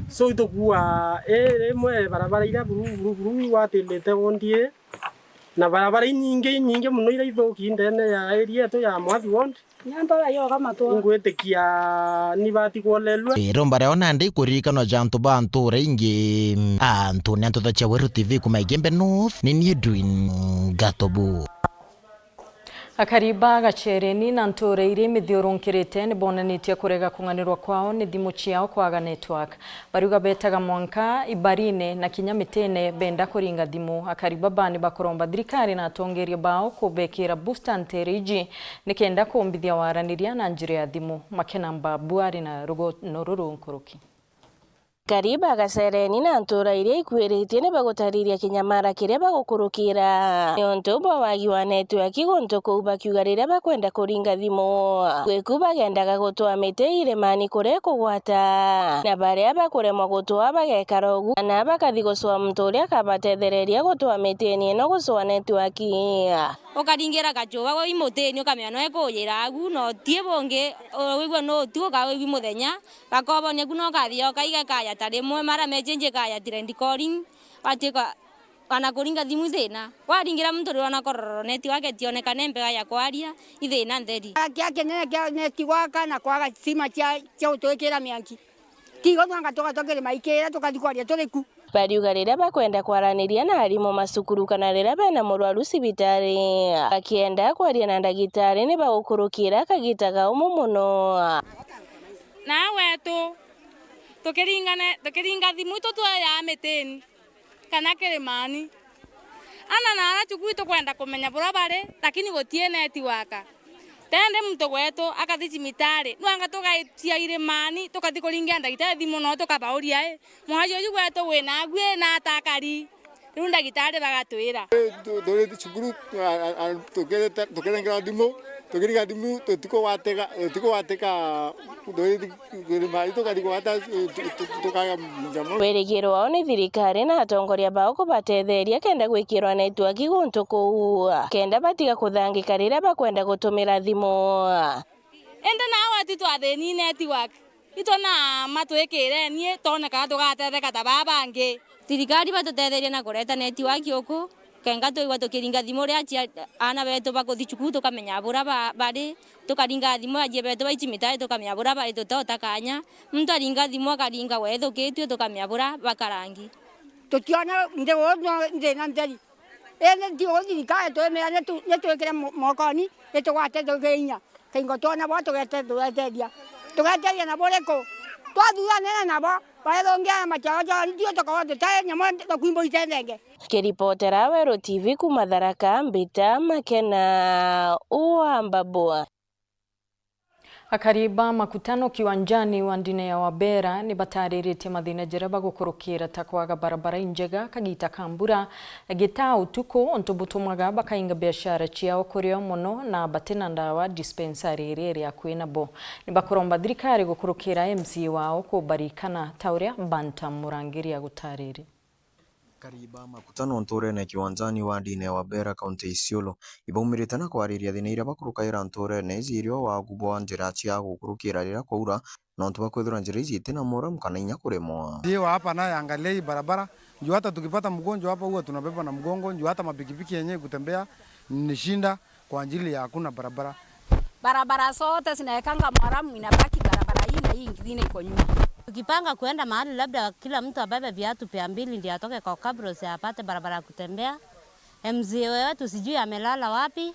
So, itukuua, ii rimwe barabara iria buru, buru, buru igwatirite wondi ii, na barabara inyingi, inyingi mono iria ithuki ndene ya area yetu ya Mwathi ward. Ngwitikia ni bati kwolelua. Iromba riao nandi ikuririkanwa ja antu ba ntura ingi. Antu ni antu tha cia Weru T V kuma Igembe North, ni ni Edwin Gatobu. Akari ba Gachereni na ntuura iria imithiurunkirite ni bonanitie kurega kung'anirwa kwao ni thimu ciao kwaga network. Bariuga betaga mwanka ibarine na kinya mitine benda kuringa thimu. Akari baba ni bakuromba thirikari na atongeria bao kubekira booster nteere iji nikenda kumbithia waraniria na njira ya thimu. Makena Mbabu ari na rugono ruru nkuruki. Akari ba Gachereni na ntuura iria ikuiritie ni bagutariria kinyamara kiria bagukurukira niuntu bwa wagi wa network guntu kuu, bakiuga riria bakwenda kuringa thimu, gwiku bagendaga gutwaa miti irimani kuria ikugwata, na baria bakuremwa gutwaa bagekara ugu, kana bakathi gucwaa muntu uria akabatethereria gutwaa mitini ino gucwaa network. Ukaringira gacuba gwi mutini, ukamenya no ikujira agu, na utii bungi, wigua no utuku, ukawigua muthenya. Gakobonia ku no kathia ukaiga kaya ta rimwe, mara mechenji kaya trend calling, watuika ana kuringa thimu thina. Waringira muntu rirona kororo neti wake tionekana mpega ya kwaria, ithina ntheri. Kia kinene kia neti gwaka na kwaga stima cia, cia gutwikira mianki. Tigo twanga tugatwa kirima ikira tukathi kwaria turi ku. Bariuga riria bakwenda kwaraniria na arimu macukuru kana riria bena murwaru cibitari, bakienda kwaria na ndagitari ni bagukurukira kagita gaumu mono. Na wetu tukiringane, tukiringa thimu itu tueyaa mitini kana kirimani. Ana na ara cukuru itukwenda kumenya buria bari, lakini gutii netiwaka. Tendi muntu gwetu akathi cibitari, nwanga tugacia irimani, tukathi kuringia ndagitari thimu, no tukabauria, "I, mwaji uju gwetu wina agu i na atakari?" Riu ndagitari bagatwira. Tu-, turi cukuru, a, a, a, tukirete-, tukirengerwa thimu, tukiriga thimu, tutikugwateka, tutikugwateka, turi Wirigiro wao ni thirikari na atongoria bao kubatetheria kenda gwikirwa network guntu kuu, kenda batiga kuthangika riria bakwenda gutumira thimu. Indi nao ati twathini network, itwe na matwikire ni twone kana tugatetheka ta baa bangi. Thirikari batutetherie na kureta network uku. Kenga twigua tukiringa thimu ria acia-, aana betu bakuthi cukuru, tukamenya bura ba-, bari, tukaringa thimu ajie betu baici mitari, tukamenya bura bari, tutota kanya. Muntu aringa thimu, akaringa wethukitue, tukamenya bura bakarangi. Tutiona nthi uu no nthina ntheri. Indi ti uu thirikari twimira nitu-, nitwikire mo-, mokoni, itugwate tugiinya. Kaingo twona bo tugete-, tugeteethia. Tugeteethia na buriku? Twathuranire nabo, barethungia na machao jao, ithuĩ tukorwo tutai nyamwe tukwimbo itethenge. Kiripotera Weru T V kuuma Tharaka, mbita Makena wa Mbabua. Akari ba Makutano kiwanjani wa ndine ya Wabera ni batariritie mathina jaria bagukurukira ta kwaga barabara injega kagita ka mbura, gitaa utuku, untu butumaga bakainga biashara ciao kurio mono na batina ndawa dispensary iria iri akui nabo. Ni bakuromba thirikari gukurukira M C A wao kubarikana ta uria Bantam Murangiri agutariri. Akari ba Makutano nturene Kiwanjani wa ndine ya Wabera, kaunti ya Isiolo, ibaumirite na kwariria thina iria bakurukagira nturene iji irio wagu bwa njira cia gukurukira riria kwaura, nontu bwa kwithirwa njira iji itina muramu kana inya kuremwa. Ndio hapa naye angalia hii barabara, juu hata tukipata mgonjwa hapa huwa tunabeba na mgongo, juu hata mapikipiki yenyewe kutembea ni shinda kwa ajili ya hakuna barabara. Barabara zote zinawekanga maramu, inabaki barabara hii na hii ingine iko nyuma. Tukipanga kuenda mahali, labda kila mtu abebe viatu pia mbili ndio atoke kwa kabros apate barabara ya kutembea. M C A wetu sijui amelala wapi,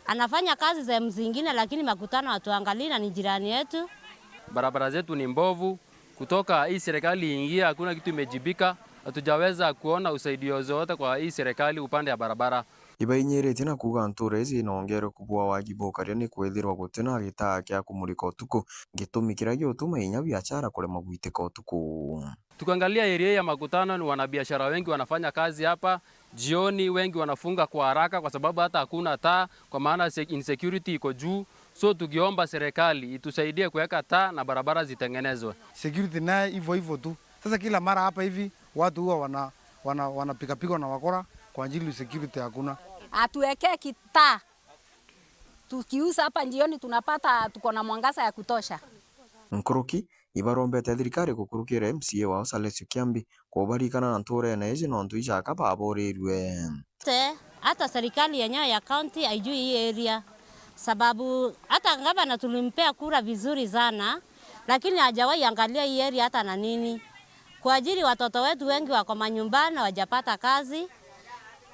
anafanya kazi sehemu zingine, lakini Makutano hatuangalii na ni jirani yetu. Barabara zetu ni mbovu, kutoka hii serikali iingie hakuna kitu imejibika, hatujaweza kuona usaidizi wowote kwa hii serikali upande ya barabara. Ibainyiritie na kuuga ntuura iji inongeru kubua wagi bukaria ni kwithirwa gutina gitaa kia kumurika utuku, gitumi kiria giutuma inya biashara kuremwa gwitika utuku. Tukiangalia area ya Makutano, ni wanabiashara wengi wanafanya kazi hapa. Jioni wengi wanafunga kwa haraka kwa sababu hata hakuna taa, kwa maana se-, insecurity iko juu. So tukiomba serikali itusaidie kuweka taa na barabara zitengenezwe. Security naye hivyo hivyo tu. Sasa kila mara hapa hivi watu huwa wana, wana, wanapigapigwa na wakora kwa ajili security hakuna. Atuwekee kitaa. Tukiuza hapa jioni tunapata tuko na mwangaza ya kutosha. Nkuruki ibarombete thirikari gukurukira M C A wao Salesio Kiambi kubarikana na nturene iji nontu ijaka baburirue. Te, hata serikali yenyewe ya county haijui hii area, sababu hata gavana tulimpea kura vizuri sana, lakini hajawahi angalia hii area hata na nini. Kwa ajili watoto wetu wengi wako manyumbani, hawajapata kazi,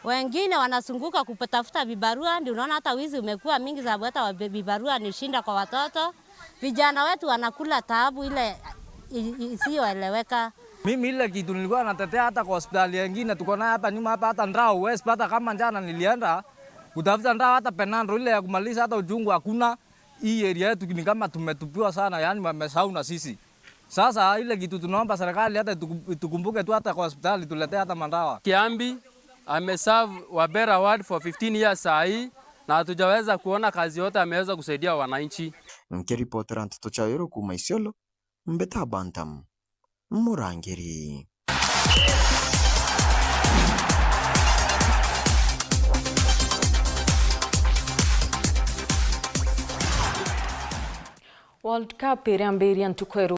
Wengine wanazunguka kutafuta vibarua, ndio unaona hata wizi umekuwa mingi, sababu hata wa-, vibarua ni shinda kwa watoto. Vijana wetu wanakula taabu ile i-, i-, isiyoeleweka. Mimi ile kitu nilikuwa natetea hata kwa hospitali yengine tuko nayo hapa nyuma hapa, hata ndawa huwezi pata. Kama jana nilienda kutafuta ndawa, hata Panadol ile ya kumaliza hata uchungu hakuna. Hii area yetu ni kama tumetupiwa sana, yani wamesahau na sisi. Sasa ile kitu tunaomba serikali hata ituku-, itukumbuke tu hata kwa hospitali tuletee hata madawa. Kiambi ameserve Wabera ward for fifteen years saa hii, na hatujaweza kuona kazi yote ameweza kusaidia wananchi. Nkiripotera nteto cia Weru kuuma Isiolo, mbeta Bantam Murangiri. World Cup iriambiria ntuku ya